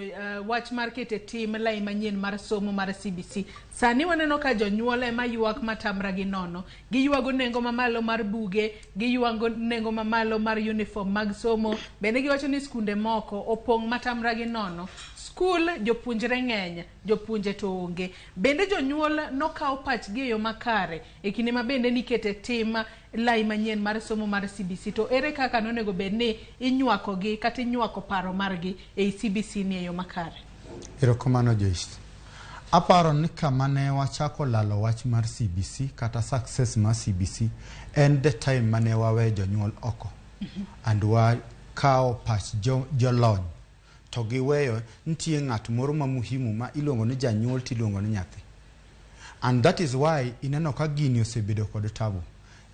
wach mar keto e tim lai manyien mar somo mar CBC. Sani waneno ka jonyuol ema ywak matamra gi nono. Giywago nengo mamalo mar buge, giywago nengo mamalo mar uniform mag somo. Bende giwacho ni skunde moko opong' matamra gi nono. Skul jopuonjre ng'eny, jopuonje to onge. Bende jonyuol nokawo pachgi e yo makare e kinde ma bende nikete tim lai manyien mar somo mar CBC. To ere kaka nonego bed ni inywakogi kata inywako paro margi ei CBC ni e yo makare? Erokamano Joyce. Aparo ni kama ne wachako lalo wach mar CBC kata success mar CBC en the time mane wawe jonyuol oko and wakawo pach jolony to giweyo nitie ng'at moro ma muhimu ma iluongo ni janyuol tiluongo ni nyathi. And that is why ineno ka gini osebedo kod tabu.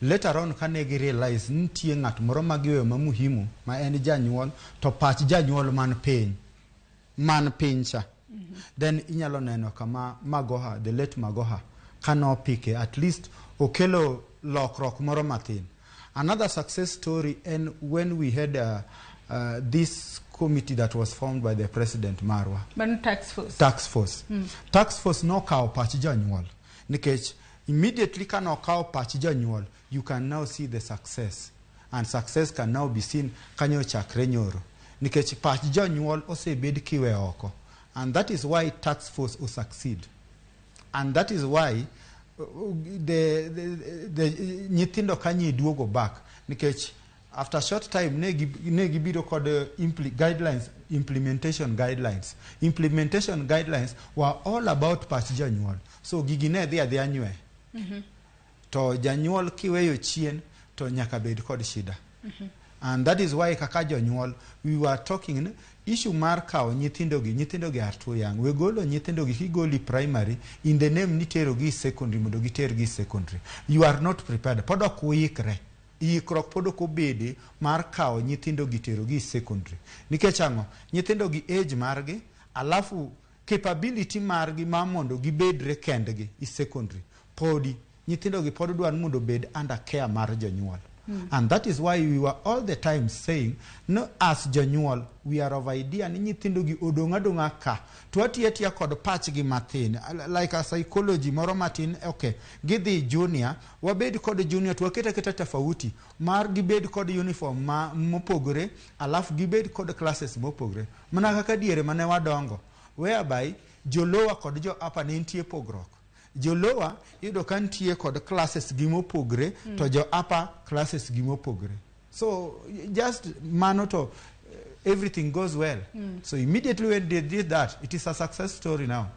Later on kane gi realize nitie ng'at moro ma giweyo ma muhimu ma en janyuol to pach janyuol man piny cha. Then inyalo neno kama Magoha, the late Magoha, Kanopike at least okelo lokruok moro mathin. Another success story en when we had this committee that was formed by the president marwa. Mano task force. Task force. Task force nokawo pach jonyuol nikech immediately ka nokawo pach jonyuol, you can now see the success, and success can now be seen kanyo chakre nyoro nikech pach jonyuol osebed kiwe oko, and that is why task force o succeed, and that is why the nyithindo kanyo duogo back nikech after short time ne gibiro kod guidelines, implementation guidelines. Implementation guidelines were all about pach janyuol, so gigi ne dhi adhiya nywe. To janyuol kiweyo chien to nyaka bed kod shida. And that is why kaka jonyuol we were talking ni issue mar kawo nyithindogi, nyithindogi are too young. We golo nyithindogi kigoli primary in the name ni terogi secondary mondo gitergi secondary, you are not prepared. Pod ok uikre, ikruok pod ok obede mar kawo nyithindogi terogi secondary. Nikech ang'o? Nyithindogi age margi alafu capability margi mar mondo gibedre kendgi i secondary, podi nyithindogi pod dwaro mondo obed under care mar jonyuol. And that is why we were all the time saying, no, as jonyuol, we are of idea ni nyithindogi odong' adong'a ka. To watiyo atiya kod pachgi mathin, like a psychology moro matin, okay, gidhi junior, wabed kod junior to waket aketa tofauti mar gibed kod uniform ma mopogore, alafu gibed kod classes mopogore. Mana kaka diere mane wadongo, whereby jo lower kod jo upper ne nitie pogruok. Jo lower iyudo ka nitie kod classes gi mopogre. To jo upper classes gi mopogre. So just mano to everything goes well. So immediately when they did that, it is a success story now.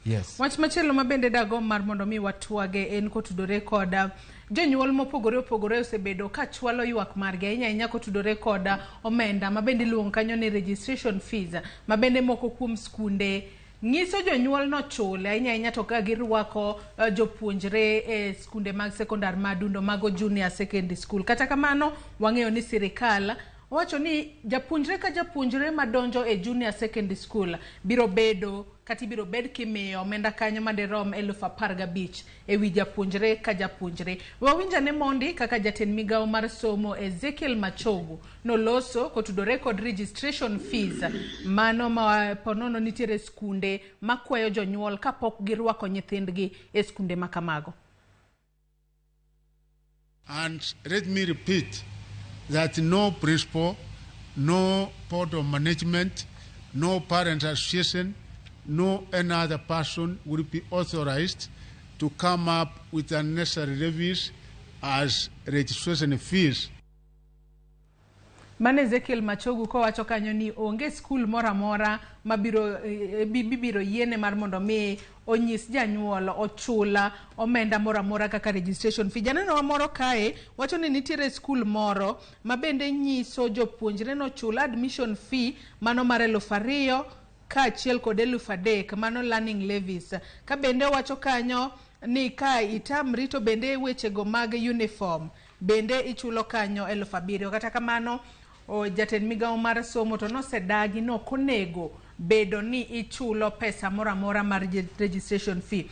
Yes. Wach machielo ma bende dagomb mar mondo mi watwage en kotudore kod jonyuol mopogore opogore osebedo ka chwalo ywak margi ahinya ahinya kotudore kod omenda ma bende iluongo kanyo ni registration fees, ma bende moko kuom skunde nyiso jonyuol nochule ahinya ahinya to ka girwako jopuonjre e skunde mag sekondar madundo mago junior secondary school. Kata kamano wang'eyo ni sirikal owacho ni japuonjre ka japuonjre madonjo e junior secondary school biro bedo kata ibiro bed kimiyo omenda kanyo madirom 15,000 e wi japuonjre ka japuonjre. Wawinj ane mondi kaka jatend migawo mar somo Ezekiel Machogu noloso kotudore kod registration fees, mano ma ponono nitiere skunde makwayo jonyuol kapok girwako nyithindgi e skunde ma kamago. And let me repeat that no principal, no board of management, no parent association, no any other person will be authorized to come up with unnecessary levies as registration fees. Mano Ezekiel Machogu kowacho kanyo ni onge skul moro amora mabiro bibiro yiene mar mondo mi onyis janyuol ochula omenda moro amora kaka registration fee. Janeno wa moro kae wacho ni nitiere skul moro ma bende nyiso jopuonjre nochul admission fee mano mar 2,000 kaachiel kod 3,000, mano learning levies. Ka bende wacho kanyo ni ka itamri to bende wechego mag uniform bende ichulo kanyo 7,000. Kata kamano o, jatend migawo mar somo to nosedagi ni ok onego bedo ni ichulo pesa moro amora mar registration fee.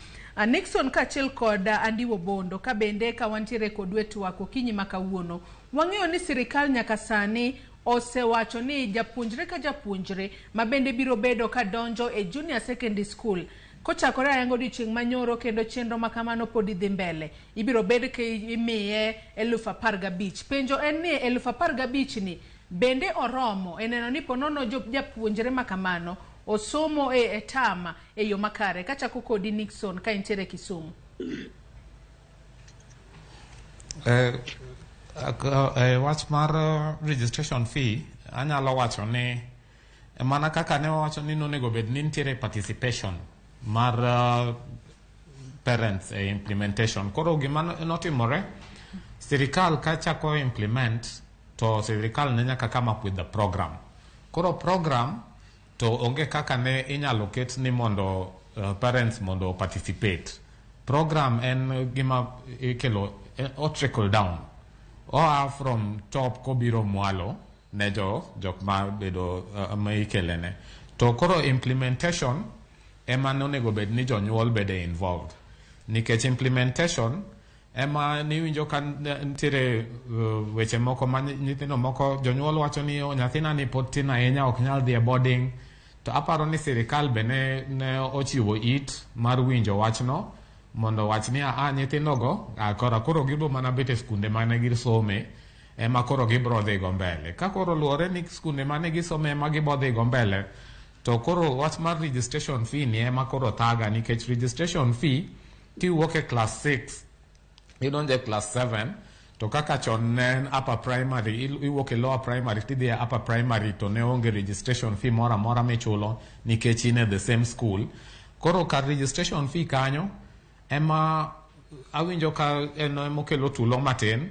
Nixon kaachiel kod Andiwo Bondo ka bende ka wantiere kodu e twak okinyi ma kawuono, wang'eyo ni sirikal nyaka sani osewacho ni japuonjre ka japuonjre ma bende biro bedo ka donjo e junior secondary school kochakore ayango odiochieng' manyoro kendo chenro ma kamano pod dhi mbele ibiro bed ka imiye 15,000. Penjo en ni 15,000 ni bende oromo e neno ni ponono japuonjre ma kamano osomo e tama e yo makare? Kachako kodi Nixon ka intiere Kisumu. Wach mar registration fee anyalo wacho ni mana kaka ne wawacho ni nonego bed ni nitiere participation mar parents e implementation. Koro gima notimore, sirikal ka chako implement to sirikal ne nyaka come up with the program. Koro program to onge kaka ne inyalo ket ni mondo parents mondo participate. Program en gima ikelo o trickle down, oa from top kobiro mwalo ne jo jok ma bedo ma ikelene. To koro implementation ema nonego bed ni jonyuol bede involved. Nikech implementation ema niwinjo ka nitiere weche moko ma nyithindo moko jonyuol wacho ni "Oh, nyathina ni pod tin ahinya, ok nyal dhi e boarding." To aparo ni sirikal be ne ochiwo it mar winjo wachno mondo wach ni a nyithindogo kora koro gibiro mana bet e skunde mane gisome ema koro gibiro dhi go mbele. Ka koro luwore ni skunde mane gisome ema gibo dhi go mbele, to koro wach mar registration fee ni ema koro thaga, nikech registration fee kiwuok e class 6 idonjo e class 7, to kaka chon ne en upper primary, iwuok e lower primary tidhi e upper primary, to ne onge registration fee moro amora michulo nikech in e the same school. Koro kar registration fee kanyo ema awinjo ka en emokelo tulo matin,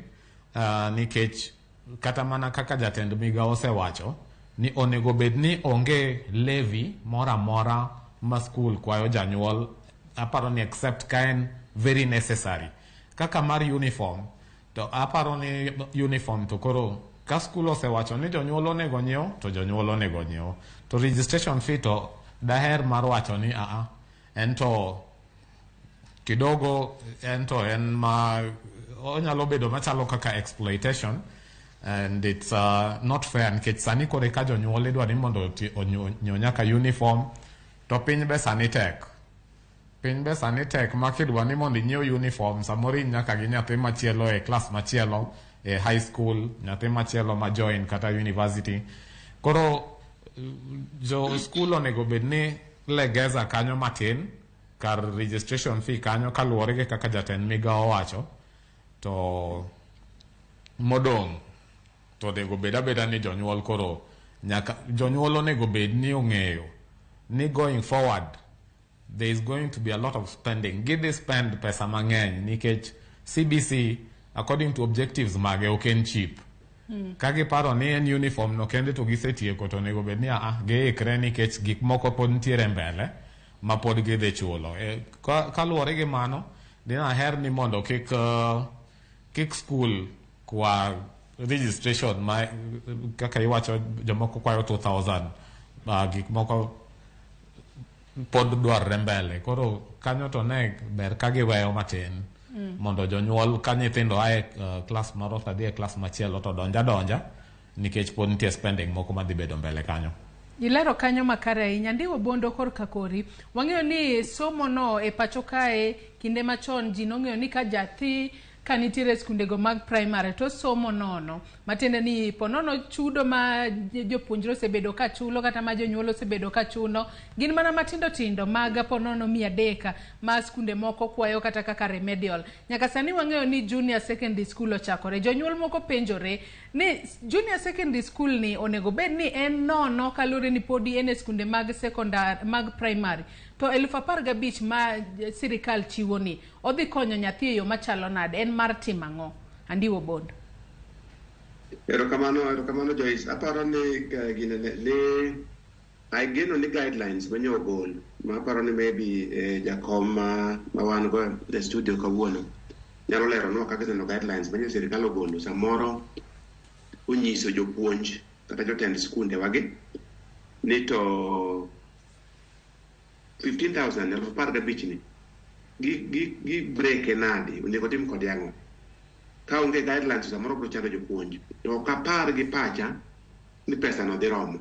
nikech kata mana kaka jatend migao osewacho ni onego bed ni onge levy moro amora ma skul kwayo janyuol, aparo ni except ka en very necessary kaka mar uniform. To aparo ni uniform to koro ka skul osewacho ni jonyuol onego nyiew, to jonyuol onego nyiew. To registration fee to daher mar wacho ni aa, en to kidogo, en to en ma onyalo bedo machalo kaka exploitation, and it's not fair, nikech sani koro ka jonyuol idwa ni mondo onyiew nyaka uniform, to piny be sani tek, piny be sani tek ma kidwa ni mondo inyiew uniform, samoro in nyaka gi nyathi machielo e klas machielo e high school, nyathi machielo ma join kata university. Koro jo skul onego bed ni legeza kanyo matin kar registration fee kanyo, kaluwore gi kaka jatend migao owacho. To modong' to onego bed abeda ni jonyuol koro nyaka, jonyuol onego bed ni ong'eyo ni going forward there is going to be a lot of spending. Gidhi spend pesa mang'eny nikech CBC, according to objectives mage, ok en cheap. Ka giparo ni en uniform no kende to gisetieko, to onego bed ni aa, giikre nikech gik moko pod nitiere mbele ma pod gidhi chulo. Kaluwore gi mano, dinaher ni mondo kik school kwa registration ma kaka iwacho jomoko kwayo 2000, gik moko pod dwarre mbele. Koro kanyo to ne ber ka giweyo matin mondo jonyuol ka nyithindo ae klas moro to dhi e klas machielo to donja donja, nikech pod nitie spending moko madhi bedo mbele kanyo. Ilero kanyo makare ahinya. Ndiwo Bondo, korka kori wang'eyo ni somo no e pacho kae kinde machon ji nong'eyo ni ka jathi ka nitiere skundego mag primary to somo nono, matiende ni ponono chudo ma jopuonjre osebedo ka chulo kata ma jonyuol osebedo ka chuno gin mana matindo tindo mag ponono 300 ma skunde moko kwayo kata kaka remedial. Nyaka sani wang'eyo ni junior secondary school ochakore. Jonyuol moko penjore ni junior secondary school ni onego bed ni en nono kaluwore ni podi en e skunde mag secondary mag primary, to 15,000 ma sirikal chiwo ni odhi konyo nyathi e yo machalo nade, en mar timo ang'o? Andiwo Bondo. Erokamano, erokamano Joyce. Aparo ni gine ni ageno ni guidelines manyo ogol, ma aparo ni maybe jakom ma wan go e studio kawuono nyalo leronwa kaka neno guidelines manyo sirikal ogolo, samoro onyiso jopuonj kata jotend skunde wagi ni to 15,000, 15,000 ni gi break e nade, onego tim kode ang'o. Ka onge guidelines, samoro biro chando jopuonj. To ok apar gi pacha ni pesa no dhi romo.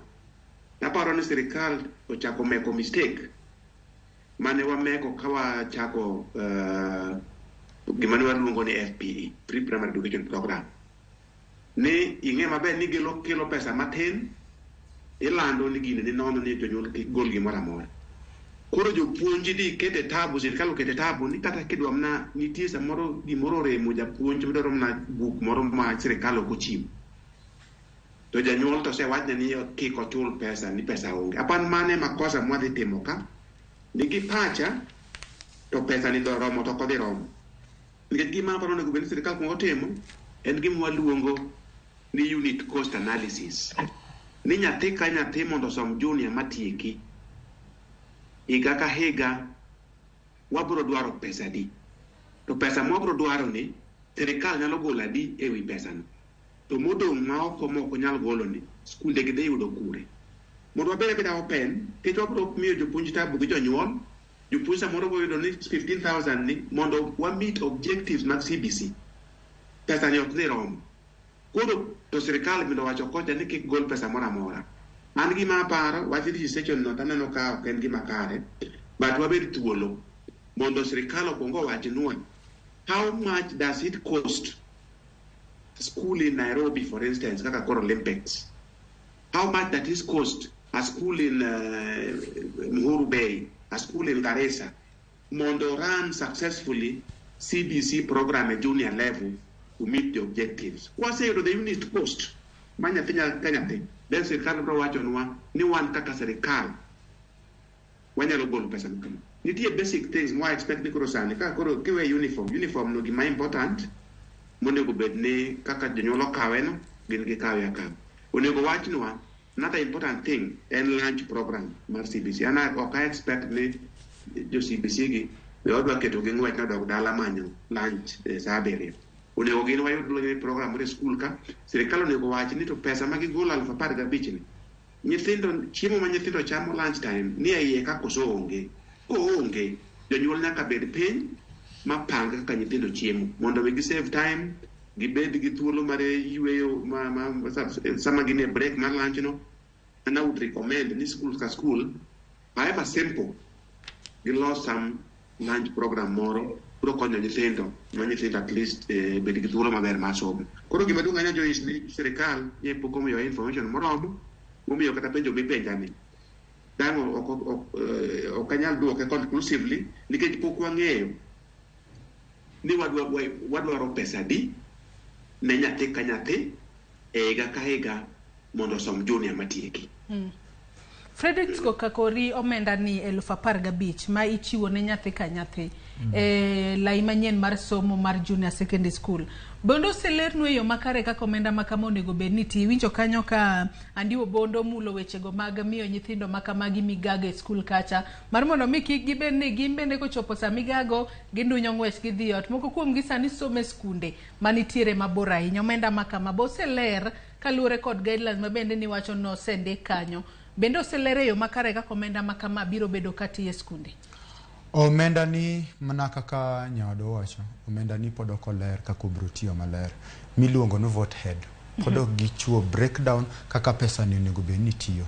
Aparo ni sirikal ochako meko mistake mane wameko ka wachako gima ne waluongo ni FPE, Free Primary Education Program, ni ing'e maber ni gelo kelo pesa matin, ilando ni gini ni nono ni jonyuol kik gol gimoro amora. Koro jopuonj di kete tabu, sirikal okete tabu ni kata kidwa mana nitie samoro gimoro oremo japuonj midwaro mana buk moro ma sirikal ok ochiwo, to janyuol to osewachne ni kik ochul pesa, ni pesa onge. Apan mane makosa mwadhi timo ka nigi pacha to pesa ni dho romo to ok odhi romo, nikech gima aparo onego bed ni sirikal kuongo timo en gima waluongo ni unit cost analysis, ni nyathi ka nyathi mondo osom junior matieki higa ka higa wabiro dwaro pesa adi, to pesa mwabiro dwaro ni sirikal nyalo golo adi ewi pesano, to modong' ma oko mok onyal golo ni skunde gi dhi yudo kure, mondo wabed abeda open, nikech wabiro miyo jopuonj tabu gi jonyuol. Jopuonj samoro boyudo ni 15,000 ni mondo wa meet objectives mag CBC. Pesa ni ok dhi romo. Koro to sirikal bende owacho kocha ni kik gol pesa moro amora. An gima aparo, wach registration no taneno ka ok en gima kare, but wabed thuolo mondo sirikal okwong owachnwa how much does it cost school in Nairobi, for instance, kaka koro Olympics. How much that is cost a school in Muhuru Bay, a school in Garissa, mondo run successfully CBC program at junior level to meet the objectives. Kwaseyudo the unit cost ma nyathi ka nyathi, then sirikal biro wachonwa ni wan kaka sirikal wanyalo golo pesa ma kama. Nitie basic things mwa expect ni koro sani kaka koro kiwe uniform, uniform no gima important monego bed ni kaka jonyuol okawe no gin gikawe akawa. Onego wachnwa another important thing en lunch program mar CBC. An ok I expect ni jo CBC gi be wadwa keto gi ng'wech nodok dala manyo lunch e saa 7. Onego gin wayud lunch program mar e school ka sirikal onego wach ni to pesa ma gigolo 15,000 ni nyithindo chiemo ma nyithindo chamo lunch time ni e iye ka koso onge. Koonge jonyuol nyaka bed piny mapang kaka nyithindo chiemo mondo mi gi save time gibed gi thuolo mar yweyo ma sama gin e break mar lunch no. And I would recommend ni school ka school, however simple, gilos some lunch program moro biro konyo nyithindo ma nyithindo at least bed gi thuolo maber mar somo. Koro gima duong' ahinya Joyce ni sirikal nye pok omiyowa information moromo momiyo kata penjo mipenja ni dang' ok anyal duoke conclusively nikech pok wang'eyo ni wadwaro pesa adi ne nyathi ka nyathi e higa ka higa mondo osom junior matieki. Frederick Kokakori omenda ni 15,000 ma ichiwo ne nyathi ka nyathi e lai manyien mar somo mar junior secondary school. Bende oselernu e yo makare kaka omenda ma kama onego bed ni tiyo. Iwinjo kanyo ka Andiwo Bondo mulo wechego mag miyo nyithindo ma kamagi migago e skul kacha mar mondo mi kik gibed ni gin bende kochopo sa migago gindunyo ng'wech gidhi ot. Moko kuomgi sani somo e skunde manitiere mabor ahinya. Omenda ma kama bo oseler kaluwore kod guidelines ma bende niwacho nosendik kanyo. Bende oseler e yo makare kaka omenda ma kama biro bedo katiyo e skunde. Omenda ni mana kaka nyawadwa owacho, omenda ni pod ok oler kaka obiro tiyo maler. Miluongo ni vote head. Pod ok gichiwo breakdown kaka pesa ni onego bed ni tiyo.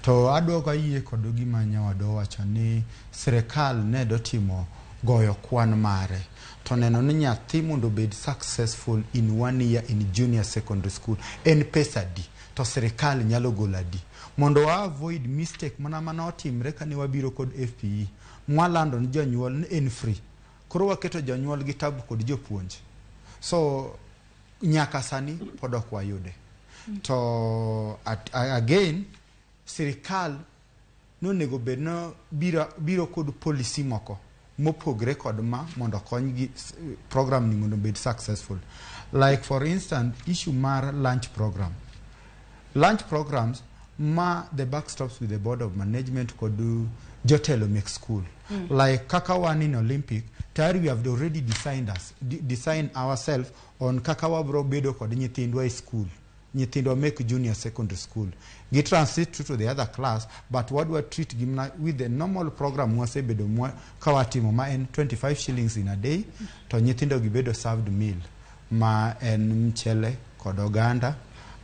To adwogo ayie kod gima nyawadwa owacho ni sirikal ne dotimo goyo kwan mare to neno ni nyathi mondo obed successful in 1 year in junior secondary school en pesa adi to sirikal nyalo golo adi mondo wa avoid mistake mana otimre kane wabiro kod FPE mwalando ni jonyuol ni en free koro waketo jonyuol gi tabu kod jopuonj so nyaka sani pod ok wayude. To again sirikal nonego bed no biro kod policy moko mopogre kod ma mondo okony gi program ni mondo obed successful. Like for instance issue mar lunch program. Lunch programs ma the buck stops with the board of management kod jotelo mek school. Like kaka wan in Olympic, tayari we have already designed ourselves on kaka wabro bedo kod nyithindwa e school. Nyithindwa mek junior secondary school. Gi transit to the other class, but wadwa treat gi mana with the normal program mwasebedo ka watimo ma en 25 shillings in a day, to nyithindo gi bedo served meal ma en mchele kod oganda,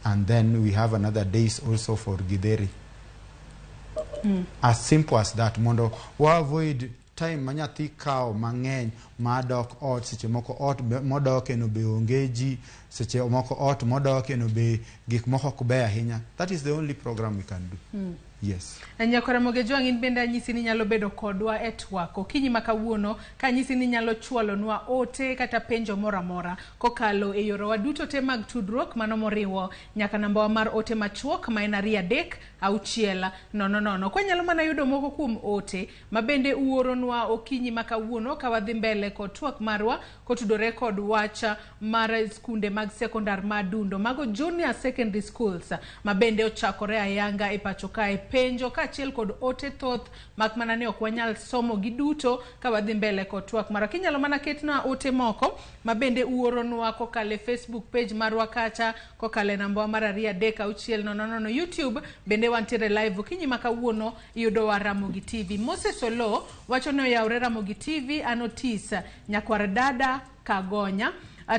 and then we have another days also for githeri. As simple as that, mondo wa avoid time ma nyathi kawo mang'eny ma dok ot, seche moko ot modoke no be onge ji, seche moko ot modoke no be gik moko ok beyo ahinya. That is the only program we can do. Yes. Nyakora Jwang' in bende anyisi ni nyalo bedo kodwa e twak okinyi ma kawuono ka anyisi ni nyalo chwalonwa ote kata penjo moro amora kokalo e yorewa duto te mag tudruok mano moriwo nyaka nambawa mar ote machuok ma en 2 3 6 0 0. Kwanyalo mana yudo moko kuom ote ma bende uoronwa okinyi ma kawuono ka wadhi mbele kod twak marwa kotudore kod wach mar skunde mag sekondar ma Dundo mago junior secondary schools ma bende ochakore ayanga e pacho kae Penjo kaachiel kod ote thoth, mak mana ni ok wanyal somo gi duto ka wadhi mbele kod twak marwa. Kinyalo mana ketnwa ote moko ma bende uoronwa kokalo e Facebook page marwa kacha, kokalo e namba wa mar 2 3 6 0 0 YouTube bende wantiere live okinyi ma kawuono, iyudowa Ramogi TV. Moses Olo wacho ni oyawre Ramogi TV, an Otis nyakwar dada Kagonya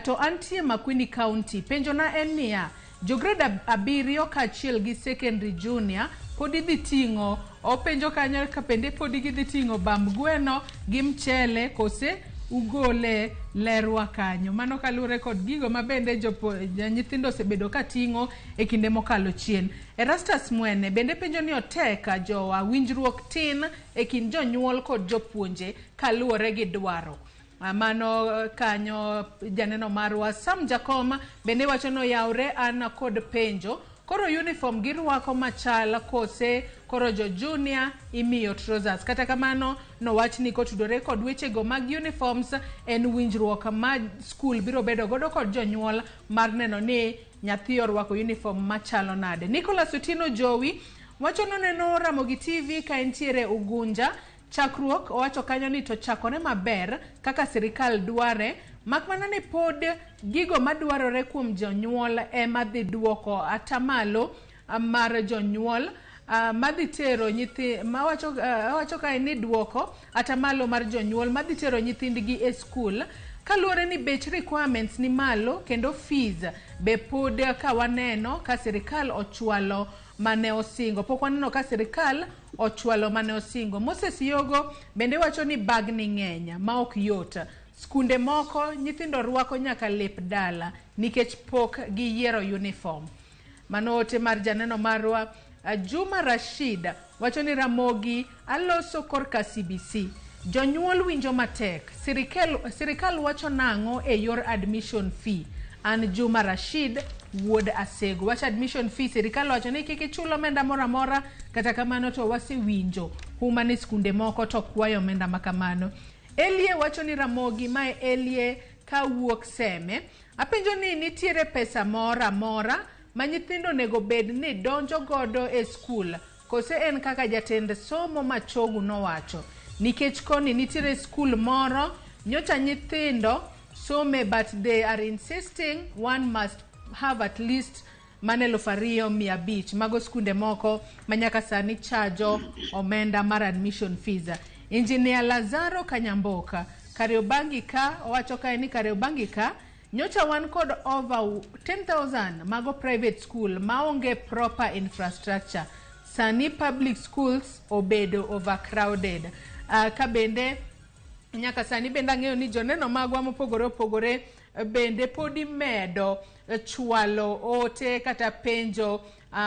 to antie Makueni County. Penjona en niya, jo grade 7 kaachiel gi secondary junior pod idhi ting'o, openjo kanyo ka bende pod gidhi ting'o bamb gweno gi mchele kose ugole lerwa kanyo. Mano kaluwore kod gigo ma bende nyithindo osebedo ka ting'o e kinde mokalo chien. Erastus Mwene bende penjo ni otek jowa, winjruok tin e kind jonyuol kod jopuonje kaluwore gi dwaro. Mano kanyo janeno marwa Sam Jakom bende wacho ni oyawre, an kod penjo. Koro uniform girwako machal kose koro jo junior imiyo trousers? Kata kamano nowach ni kotudore kod wechego mag uniforms en winjruok ma skul biro bedo godo kod jonyuol mar neno ni nyathi orwako uniform machalo nade. Nicholas Otieno Jowi wacho ni oneno Ramogi TV ka entiere Ugunja. Chakruok owacho kanyo ni to chakore maber kaka sirikal dware, mak mana ni pod gigo madwarore kuom jonyuol ema dhi duoko atamalo mar jonyuol madhi tero nyithi mawacho awacho kae ni duoko atamalo mar jonyuol madhi tero nyithindgi e skul kaluwore ni bech requirements ni malo kendo fees be pod ka waneno ka sirikal ochwalo mane osingo, pok waneno ka sirikal ochwalo mane osingo. Moses Yogo bende wacho ni bagni ng'eny ma ok yot. Skunde moko nyithindo rwako nyaka lep dala nikech pok giyiero uniform. Mano ote mar janeno marwa. Juma Rashid wacho ni Ramogi aloso korka CBC. Jonyuol winjo matek. Sirikal wacho nang'o e yor admission fee? An Juma Rashid wuod Asego. Wach admission fee, sirikal wacho ni kik ichul omenda moro amora, kata kamano to wasewinjo huma ni skunde moko to kwayo omenda ma kamano. Elie wacho ni Ramogi, mae Elie kawuok Seme. Apenjo ni nitiere pesa moro amora ma nyithindo onego bed ni donjo godo e skul kose en kaka jatend somo Machogu nowacho, nikech koni nitiere skul moro nyocha nyithindo some but they are insisting one must have at least mana 2,500. Mago skunde moko ma nyaka sani chajo omenda mar admission fees. Engineer Lazaro Kanyamboka Kariobangi ka owacho kae ni Kariobangi ka nyocha wan kod over 10,000 mago private school maonge proper infrastructure. Sani public schools obedo overcrowded. Ka bende nyaka sani bende ang'eyo ni joneno magwa mopogore opogore bende podi medo chwalo ote kata penjo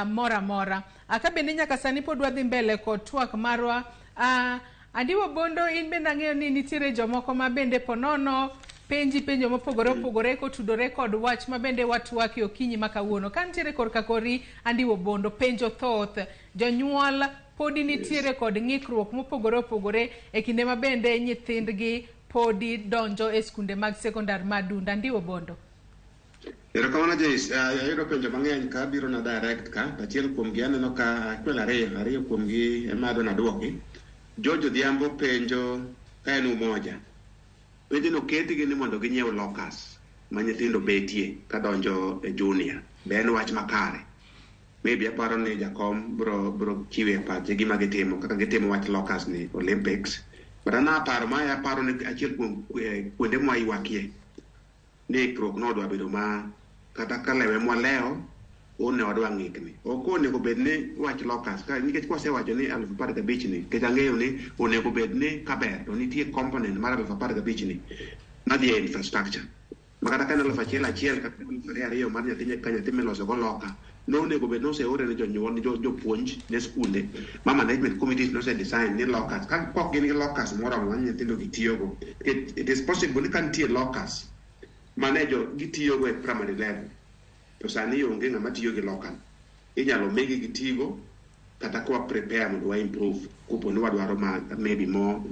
moro amora. Ka bende nyaka sani pod wadhi mbele kod twak marwa. Andiwo Bondo, in bende ang'eyo ni nitiere jomoko ma bende ponono penji penjo mopogore opogore kotudore kod wach ma bende watwake okinyi ma kawuono. Ka nitiere korka kori Andiwo Bondo, penjo thoth, jonyuol podi nitiere kod ng'ikruok mopogore opogore e kinde ma bende nyithindgi podi donjo e skunde mag sekondar ma Dunda. Andiwo Bondo. Erokamano Joyce, ayudo penjo mang'eny ka biro na direct ka, achiel kuomgi aneno ka akwel ariyo kuomgi ema adwa naduoki. George Odhiambo penjo ka en Umoja. Penjo no ketgi ni mondo ginyiew lockers ma nyithindo betie kadonjo e junior. Be en wach makare? Maybe aparo ni jakom bro chiwe pache gima gitimo kaka gitimo wach lockers ni Olympics. But an aparo ma aparo ni achiel kuom kuonde mwaywakie ni ikruok nodwa bedo ma kata ka lewe mwalewo one wadwa ng'ikni. Ok onego bed ni wach lockers ka nikech kwasewacho ni 15,000 ni nikech ang'eyo ni onego bed ni kaber to nitie component mar 15,000 ni madhi e infrastructure. Ma kata ka en 1,000 kata 2,000 mar nyathi ka nyathi miloso go loka nonego bed noseore ne jonyuol ne jopuonj ne skunde ma management committees nose design ni lockers ka kok gin gi lockers moromo ma nyithindo gi tiyogo. It is possible ni ka nitie lockers mane jo gitiyogo e primary level to sani onge ng'ama tiyo gi locker, inyalo migi gitigo kata kwa prepare mondo wa improve kopo ni wadwaro ma maybe mo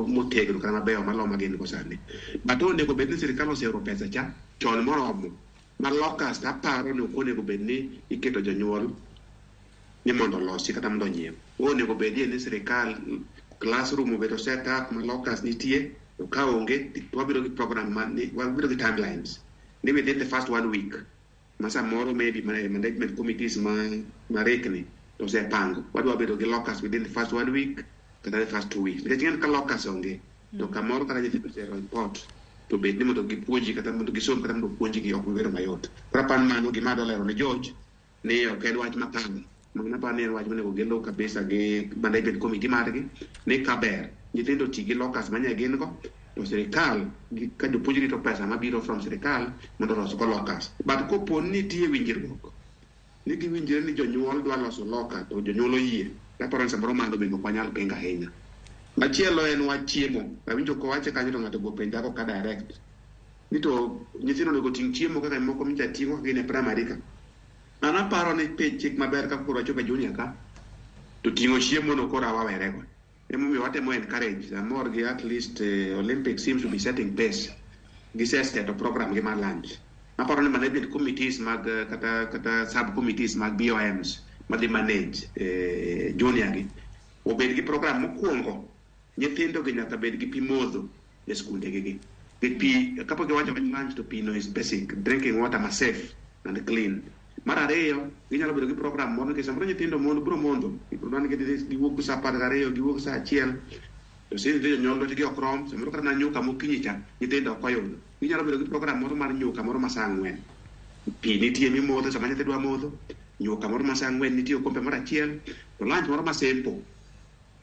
motegno kata mabeyo malo ma gin go sani. But onego bed ni sirikal oseoro pesa cha chon moromo ma lockers aparo ni ok onego bed ni iketo jonyuol ni mondo olosi kata mondo onyiew. Onego bedie ni sirikal classroom obedo set up ma lockers nitie, to ka onge to wabiro gi program ma ni, wabiro gi timelines ni within the first one week ma samoro maybe management committees ma marikni to osepango wadwa bedo gi lockers within the first one week kata the first 2 weeks, nikech ing'eni ka lockers onge to kamoro kata nyithindo osero report to bed ni mondo gipuonji kata mondo gisom kata mondo puonjgi ok bi bedo mayot. Koro aparo mano gima adwa lero ne George ni ok en wach makare. Mano aparo ni en wach monego giluw kabisa gi management committee margi ni kaber nyithindo oti gi lockers manye gin go to sirikal ka jopuonj rito pesa mabiro from sirikal mondo olos go lockers. But kopo ni nitie winjruok ni giwinjre ni jonyuol dwa loso locker to jonyuol oyie, aparo ni samoro mano bende ok wanyal pingo ahinya. Machielo en wach chiemo. Awinjo kowache kanyo to ng'ato go penja go ka direct ni to nyithindo onego ting' chiemo kaka moko micha ting'o ka gin e primary ka. An aparo ni penj chik maber ka koro wachopo e junior ka to ting'o chiemo no koro wawerego. Emomiyo watemo encourage amor gi at least Olympic seems to be setting pace. Giseseto program gi mar lunch. Aparo ni management committees mag kata sub committees mag BOMs madhi manage junior gi obed gi program mokwongo. Nyithindo gi nyaka bed gi pi modho e skunde gi gi pi kapok giwacho wach lunch to pi no is basic drinking water ma safe and clean. Mar ariyo, ginyalo bedo gi program moro nikech samoro nyithindo mondo biro mondo dwani giwuok sa 12, giwuok sa 1 to since jonyuol lwetgi ok rom, samoro kata mana nyuka mokinyi cha nyithindo ok oyudo. Ginyalo bedo gi program moro mar nyuka moro ma sa 4. Pi nitie mimodho sama nyathi dwa modho, nyuka moro ma sa 4 nitie okombe moro achiel, to lunch moro ma simple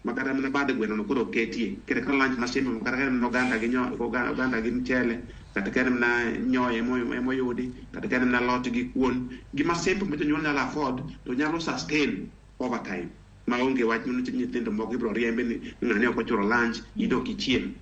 ma kata mana bad gweno no koro oketie kata ka lunch ma simple ma kata ka en mana oganda gi nyo, oganda gi mchele, kata ka en mana nyoyo emoyudi, kata ka en mana alot gi kuon, gima simple ma jonyuol nyalo afford to nyalo sustain over time maonge wach ni nyithindo moko ibiro riembi ni ng'ani ok ochulo lunch, idok ichiem.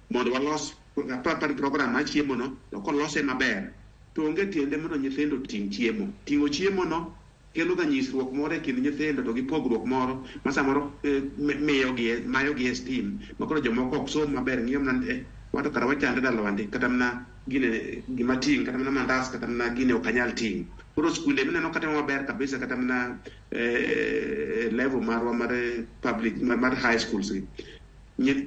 Mondo walos apar program mar chiemo no, to kolose maber to onge tiende mondo nyithindo oting' chiemo. Ting'o chiemo no kelo ga nyisruok moro e kind nyithindo to gi pogruok moro ma samoro miyo gi mayo gi esteem ma koro jomoko ok som maber, ng'iyo mana ni wato kara wachande dalawa ndi kata mana gine gima ting' kata mana mandas kata mana gine ok anyal ting'o. Koro skunde mineno katimo maber kabisa kata mana level marwa mar public mar high schools gi,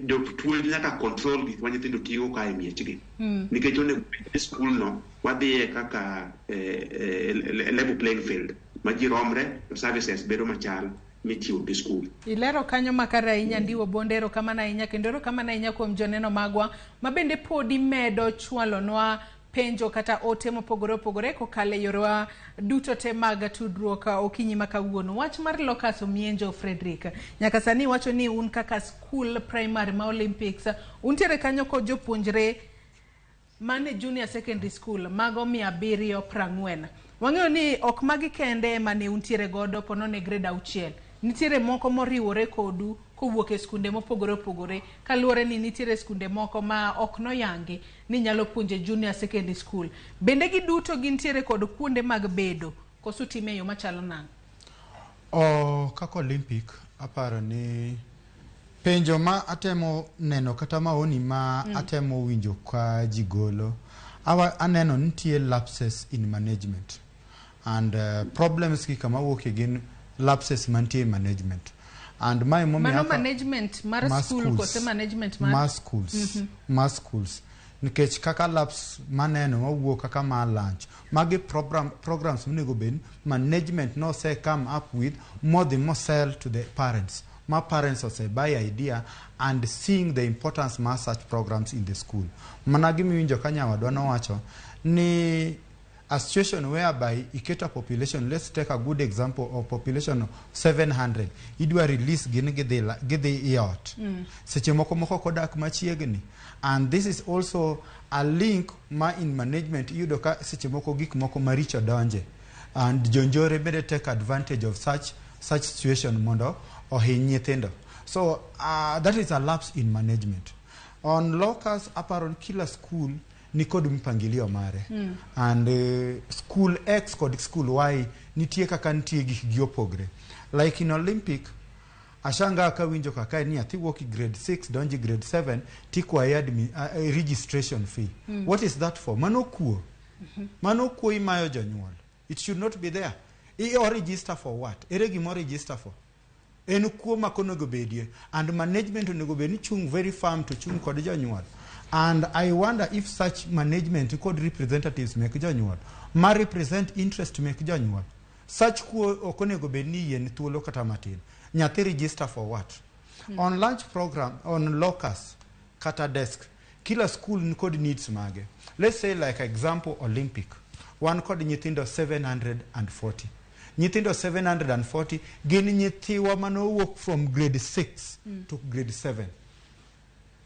jopuonj nyaka control gik ma nyithindo ting'o ka e miechgi nikech onego bed ni skul no wadhiye kaka level playing field ma ji romre to services bedo machal michiwo gi skul. Ilero kanyo makare ahinya. Ndiwo Bonde, erokamano ahinya kendo erokamano ahinya kuom joneno magwa ma bende podi medo chwalonwa penjo kata ote mopogore opogore kokalo e yorewa duto te mag tudruok okinyi ma kawuono. Wach mar lockers, Omienjo Frederick, nyaka sani iwacho ni un kaka school primary ma Olympics untiere kanyo kod jopuonjre mane junior secondary school mago 740. Wang'eyo ni ok magi kende ema ne untiere godo ponono e grade 6. Nitiere moko moriwore kodu kowuok e skunde mopogore opogore, kaluwore ni nitiere skunde moko ma ok noyangi ni nyalo puonje junior secondary school. Bende giduto gintiere kod kuonde mag bedo koso utime e yo machalo nang'o? O kaka Olympic, aparo ni penjo ma atemo neno kata maoni ma atemo winjo ka ji golo awa, aneno nitie lapses in management and problems gi kama wuokie gin lapses mantie e management and mae momiyo Mano management mar mar school schools. Kose management mar mar schools? Mar schools, nikech kaka lapse maneno mawuok kaka mar lunch, magi programs monego bed management nose come up with modhi mosell to the parents, ma parents ose buy idea and seeing the importance mar such programs in the school. Mana gimiwinjo ka nyawadwa nowacho ni a situation whereby iketo a population, let's take a good example of population of 700, idwa release gin gidhi i ot. Seche moko moko ok odak machiegni, and this is also a link ma in management iyudo ka seche moko gik moko maricho donje and jonjore bende take advantage of such situation mondo ohiny nyithindo. So that is a lapse in management. On lockers, aparo ni kila school nikod mpangilio mare and school X kod school Y nitie kaka nitie gik gi opogre. Like in Olympic, ashangaa kawinjo kaka ni nyathi wuok e grade 6 donji grade 7 tikwaye registration fee. What is that for? Mano kuo, mano kuo imayo jonyuol. It should not be there. I register for what? Ere gima o register for? En kuo ma konego bedie, and management onego bed ni chung very firm to chung kod jonyuol. And I wonder if such management kod representatives mek jonyuol ma represent interest mek jonyuol. Such kuo ok onego bed ni yien thuolo kata matin. Nyathi register for what? On lunch program, on lockers kata desk, kila school nikod needs mage. Let's say, like example, Olympic wan kod nyithindo 740. Nyithindo 740 gin nyithiwa manowuok from grade 6 to grade 7.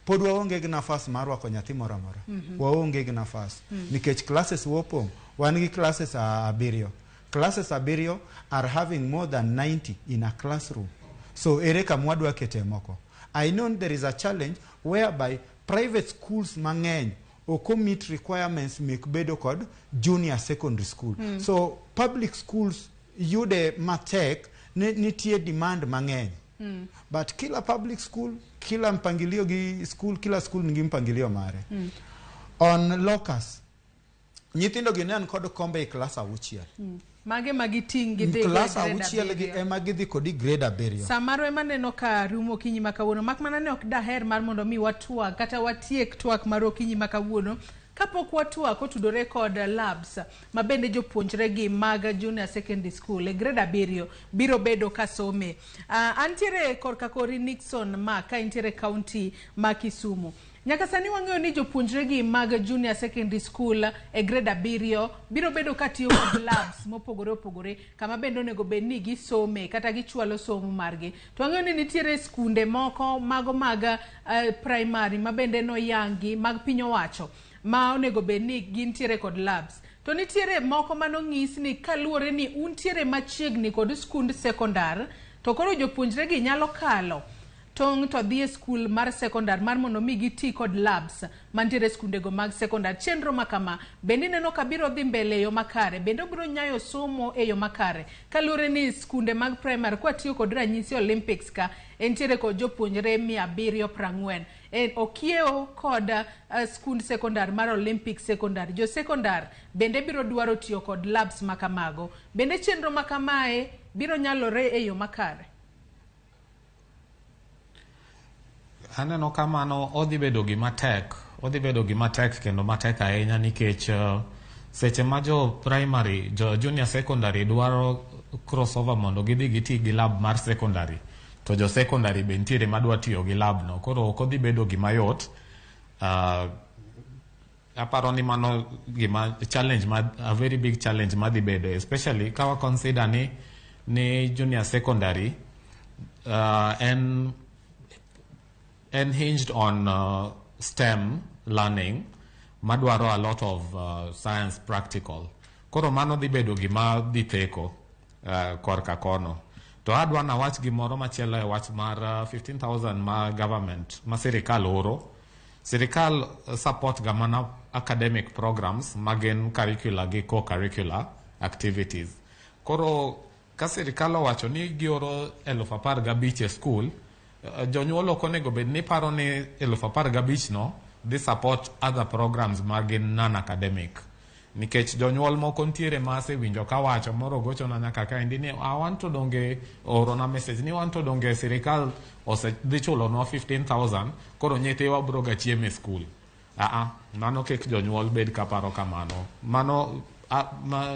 Pod waonge gi nafas mar rwako nyathi moro amora. Waonge gi nafas nikech classes wopong'. Wan gi classes 7. Classes 7 are having more than 90 in a classroom, so ere kama wadwa kete moko? I know there is a challenge whereby private schools mang'eny ok meet requirements mek bedo kod junior secondary school. So public schools yude matek, nitie demand mang'eny. But kila public school, kila mpangilio gi school, kila school nigi mpangilio mare. On lockers, nyithindo gi ne an kod kombe e klas 6. Mage ma giting' gidhi go e klas grade 6 gi 7. Ema gidhi kodi grade 7. Samaro ema neno ka rumo okinyi ma kawuono, mak mana ne ok daher mar mondo mi watwak kata watiek twak mar okinyi ma kawuono kapok watwak otudore kod labs ma bende jopuonjre gi mag junior secondary school e grade 7 biro bedo ka some. Antiere korka kori Nixon ma ka intiere county ma Kisumu. Nyaka sani wang'eyo ni jopuonjre gi mag junior secondary school e grade 7 biro bedo ka tiyo kod labs mopogore opogore kama bende onego bed ni gisome kata gichwalo somo margi. To wang'eyo ni nitiere skunde moko mago mag primary ma bende noyangi mag piny owacho ma onego bed ni gintiere kod labs. To nitiere moko manong'is ni kaluwore ni untiere machiegni kod skund sekondar, to koro jopuonjre gi nyalo kalo tong' to dhi e skul mar sekondar mar mondo mi giti kod labs mantiere e skundego mag sekondar. Chenro ma kama bende ineno ka biro dhi mbele e yo makare, bende obiro nyayo somo e yo makare kaluwore ni skunde mag primary kwatiyo kod ranyisi Olympics ka entiere kod jopuonjre 740 en okiewo kod skund sekondar mar Olympic Secondary. Jo sekondar bende biro dwaro tiyo kod labs ma kamago. Bende chenro ma kamae biro nyalore e yo makare? Aneno ka mano odhi bedo gima tek, odhi bedo gima tek kendo matek ahinya nikech seche ma jo primary, jo junior secondary dwaro crossover mondo gidhi giti gi lab mar secondary, to jo secondary be nitiere madwa tiyo gi lab no, koro ok odhi bedo gima yot. Aparo ni mano gima challenge ma, a very big challenge madhi bedo, especially ka wa consider ni junior secondary en hinged on STEM learning madwaro a lot of science practical. Koro mano dhi bedo gima dhi theko korka kono. To adwa nawach gimoro machielo e wach mar 15,000 ma government, ma sirikal oro. Sirikal support ga mana academic programs magin curricular gi co-curricular activities. Koro ka sirikal owacho ni gioro 15,000 e school, jonyuol ok onego bed ni paro ni 15,000 no dhi support other programs magin non-academic. Nikech jonyuol moko ntiere ma asewinjo kawacho, moro gochona nyaka kaendi ni wan to donge orona message ni wan to donge sirikal osedhi chulonwa 15,000 koro nyithiwa biro ga chiemo e skul. Mano kik jonyuol bed kaparo kamano. Mano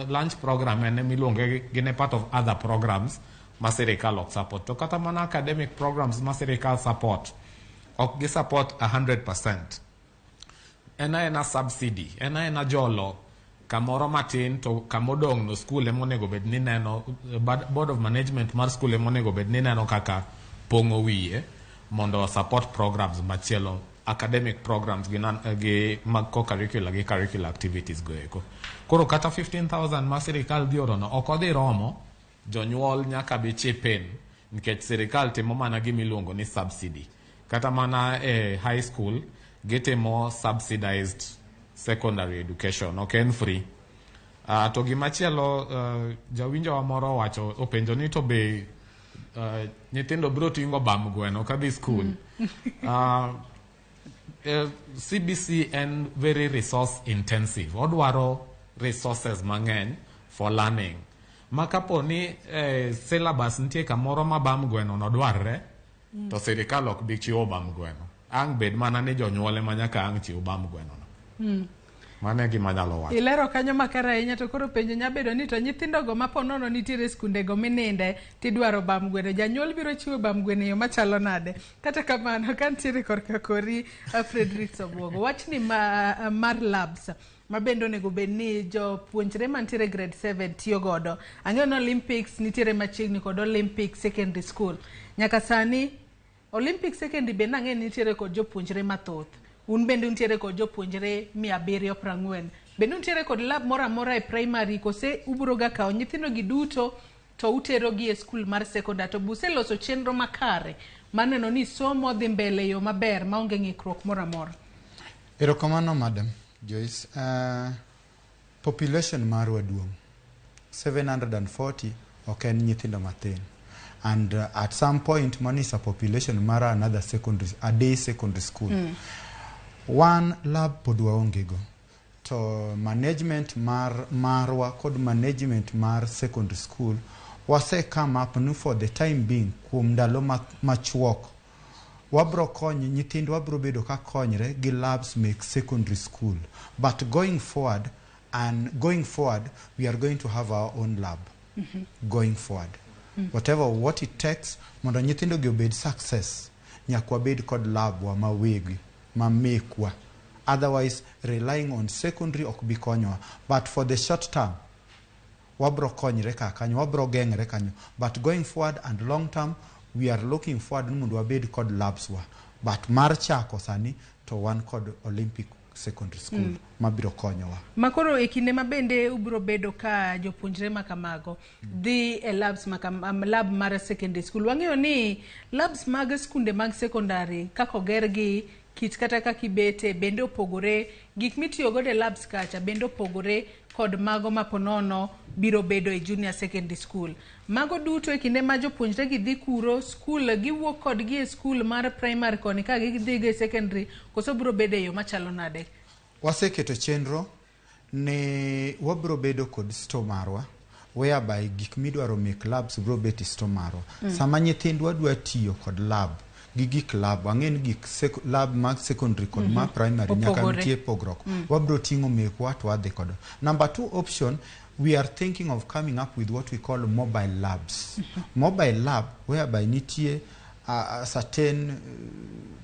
lunch program en miluonge gin e part of other programs ma sirikal ok support. To kata mana academic programs ma sirikal support ok gi support 100%. En aena subsidy, en aena jolo kamoro matin to kamodong' no skul ema onego bed ni neno, board of management mar skul ema onego bed ni neno kaka pong'o wiye mondo support programs machielo, academic programs gi, gi mag co-curricular gi curricular activities go eko. Koro kata 15,000 ma sirikal dhi oro no ok odhi romo, jonyuol nyaka bi chip in nikech sirikal timo mana gima iluongo ni subsidy. Kata mana e high school gitimo subsidized secondary education, ok en free. To gimachielo, jawinjo wa moro owacho, openjo ni to be nyithindo biro ting'o bam gweno kadhi school. CBC en very resource intensive. Odwaro resources mang'eny for learning. Ma kapo ni syllabus nitie kamoro ma bam gweno no dwarre, to sirikal ok bi chiwo bam gweno. Ang' bed mana ni jonyuol ema nyaka ang' chiw bam gweno no. Mano e gima anyalo wacho. Ilero kanyo makare ahinya, to koro penjo nya bedo ni to nyithindogo ma po nono nitiere e skundego mininde tidwaro bam gweno, janyuol biro chiwo bam gweno e yo machalo nade? Kata kamano, ka nitiere korka kori Frederick Obwogo, wachni mar labs ma bende onego bed ni jopuonjre mantiere grade 7 tiyo godo. Ang'eyo ni Olympics nitiere machiegni kod Olympic Secondary School. Nyaka sani Olympic Secondary bende ang'eyo ni nitiere kod jopuonjre mathoth. Un bende untiere kod jopuonjre 740. Bende untiere kod lab moro amora e primary, kose ubiro ga kawo nyithindo gi duto to utero gi e skul mar secondary, to buseloso chenro makare mar neno ni somo dhi mbele e yo maber maonge ng'ikruok moro amora? Erokamano, Madam Joyce. Population marwa duong'. 740 ok en nyithindo mathin. And at some point mano is a population mar another secondary, a day secondary school. One lab pod waonge go. To management mar marwa kod management mar secondary school wase come up ni for the time being, kuom ndalo machuok, wabro konyo nyithindwa, bro bedo ka konyre gi labs mek secondary school, but going forward we are going to have our own lab going forward. Whatever what it takes mondo nyithindo gi obed success, nyaka wabed kod lab wa mawegi ma mekwa. Otherwise, relying on secondary ok bi konyowa, but for the short term wabro konyre ka kanyo, wabro geng're kanyo, but going forward and long term we are looking forward ni mondo wabed kod labs wa. But mar chako sani to wan kod Olympic Secondary School mabiro konyowa. Makoro e kinde ma bende ubiro bedo ka jopuonjre ma kamago dhi e labs lab mar secondary school, wang'eyo ni labs mag skunde mag secondary kaka ogergi, kit kata kaka ibete bende opogore, gik mitiyo godo e labs kacha bende opogore kod mago ma ponono biro bedo e junior secondary school. Mago duto, e kinde ma jopuonjre gi dhi kuro skul, giwuok kodgi e skul mar primary koni ka gidhi go e secondary, koso biro bedo e yo machalo nade? Waseketo chenro ni wabiro bedo kod store marwa whereby gik midwaro mek labs biro bet e store marwa. Sama nyithindwa dwa tiyo kod lab gi gik lab, wang'e ni gik lab mag secondary kod ma primary nyaka Opogore. nitie pogruok. Wabiro ting'o mekwa to wadhi kodo. Number two option, we are thinking of coming up with what we call mobile labs. Mobile lab whereby nitie certain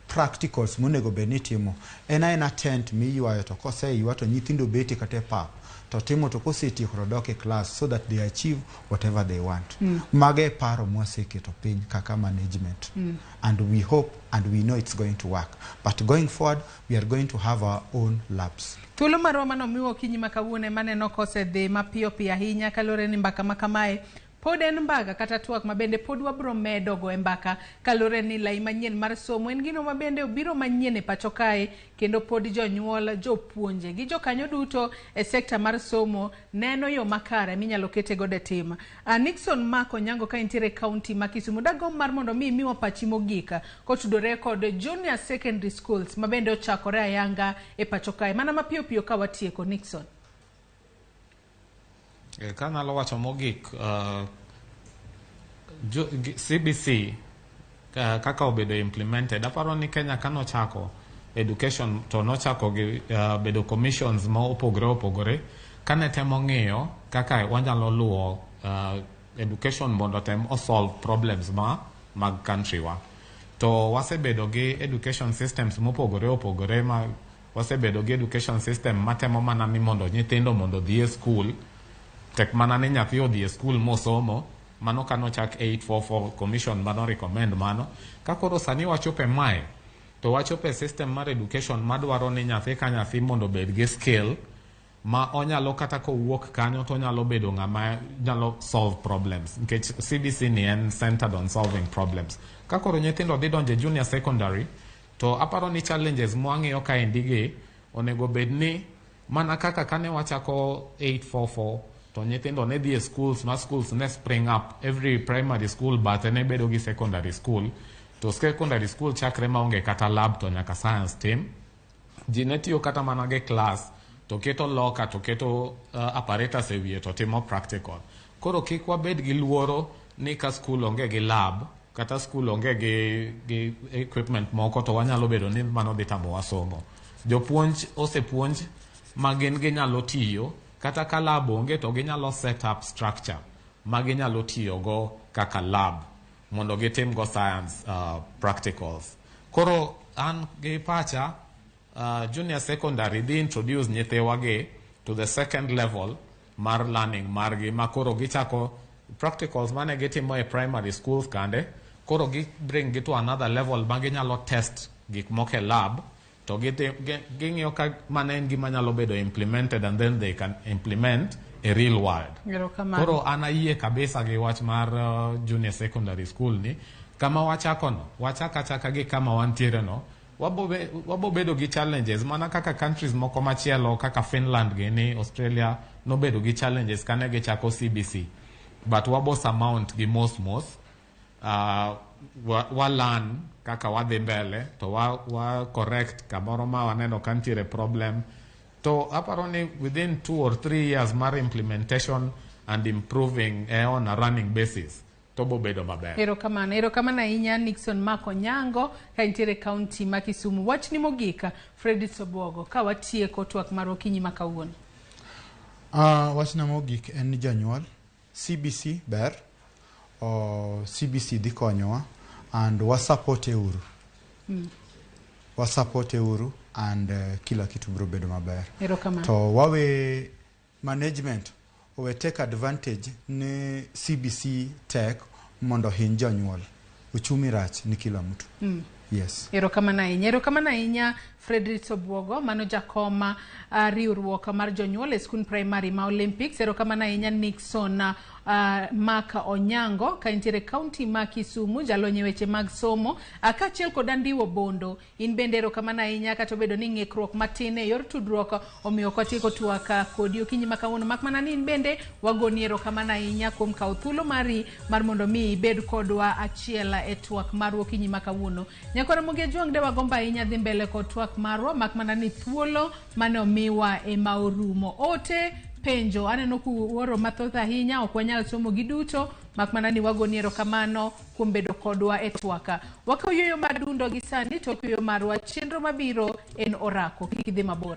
practicals monego bed ni itimo en aena tent miywayo, to koseywa to nyithindo bete kata e pap to timo, to kosetieko to dok e class so that they achieve whatever they want. Mago e paro mwaseketo piny kaka management and we hope and we know it's going to work, but going forward we are going to have our own labs. Thuolo marwa manomiwa okinyi ma kawuono ema neno kosedhi mapiyo piyo ahinya, kaluwore ni mbaka ma kamae pod en mbaka kata twak ma bende pod wabro medo go e mbaka, kaluwore ni lai manyien mar somo en gino ma bende obiro manyien e pacho kae, kendo pod jonyuol, jopuonje gi jokanyo duto e sekta mar somo neno yo makare minyalo kete godo e tim. Nixon Mark Onyango, ka intiere e kaunti ma Kisumu, dagomb mar mondo mi imiwa pachi mogik kotudore kod junior secondary schools ma bende ochakore ayanga e pacho kae, mana mapiyo piyo ka watieko, Nixon. Kanyalo wacho mogik, CBC kaka obedo implemented, aparo ni Kenya kanochako education to nochako gi bedo commissions ma opogore opogore kane temo ng'iyo kaka wanyalo luwo education mondo tem osolve problems ma mag country wa. To wasebedo gi education systems mopogore opogore, ma wasebedo gi education system matemo mana ni mondo nyithindo mondo odhi e school, tek mana ni nyathi odhi e school mosomo. Mano kanochak 844 commission mano recommend mano. Ka koro sani wachopo e mae, to wachopo e system mar education madwaro ni nyathi ka nyathi mondo obed gi skill ma onyalo kata kowuok kanyo to onyalo bedo ng'ama nyalo solve problems, nikech CBC ni en centered on solving problems. Ka koro nyithindo dhi donjo e junior secondary, to aparo ni challenges mwang'iyo kaendi gi onego bed ni mana kaka kane wachako 844, to nyithindo ne dhi e schools ma schools ne spring up, every primary school bathe ne bedo gi secondary school, to secondary school chakre maonge kata lab to nyaka science tim. Ji ne tiyo kata mana gi class to keto loka to keto apparatus e wiye to timo practical. Koro kik wabed gi luoro ni ka skul onge gi lab kata skul onge gi equipment moko to wanyalo bedo ni mano dhi tamowa somo. Jopuonj osepuonj ma gin ginyalo tiyo kata ka lab onge to ginyalo set up structure ma ginyalo tiyogo kaka lab mondo gitim go science practicals. Koro an gi pacha, junior secondary dhi introduce nyithiwa gi to the second level mar learning margi, ma koro gichako practicals mane gitimo e primary schools kande, koro gi bring gi to another level ma ginyalo test gik moko e lab to ging'iyo ka mano en gima nyalo bedo implemented, and then they can implement e real world. Erokamano. Koro an ayie kabisa gi wach mar junior secondary school ni kama wachako no, wachak achaka gi kama wantiere no, wabo bedo gi challenges mana kaka countries moko machielo kaka Finland gini, Australia nobedo gi challenges kane gichako CBC, but wabo surmount gi mos mos, wa learn kaka wadhi mbele to wa correct kamoro ma waneno ka nitiere problem. To aparo ni within 2 or 3 years mar implementation and improving on a running basis to bobedo maber. Erokamano, erokamano ahinya, Nixon Mark Onyango, ka intiere kaunti ma Kisumu. Wachni mogik, Freddy Sobwogo, ka watieko twak mar okinyi ma kawuono. Wachna mogik en ni janyuol, CBC ber, CBC dhi konyowa and wasupport uru. Wasupport uru and kila kitu biro bedo maber. Erokamano. To wawe management owe take advantage ni CBC tek mondo hiny jonyuol. Uchumi rach ni kila mtu. Yes. Erokamano ahinya, erokamano ahinya, Frederick Sobwogo, mano jakom riwruok mar jonyuol e skund primary ma Olympics. Erokamano ahinya, Nixon Mark Onyango, ka intiere kaunti ma Kisumu, jalony e weche mag somo, kaachiel kod Andiwo Bondo. In bende erokamano ahinya, kata obedo ni ng'ikruok matin e yor tudruok omiyo ok watieko twak kodi okinyi ma kawuono, mak mana ni in bende wagoni erokamano ahinya kuom kawo thuolo mari mar mondo mi ibed kodwa achiel e twak marwa okinyi ma kawuono. Nyakora Ramogi Ajwang', de wagombo ahinya dhi mbele kod twak marwa, mak mana ni thuolo mane omiwa ema orumo. Ote penjo aneno kuoro mathoth ahinya, ok wanyal somo gi duto, mak mana ni wagoni erokamano kuom bedo kodwa e twaka. Wakaw yueyo madundo gi sani tok yueyo marwa, chenro mabiro en orako, kik idhi mabor.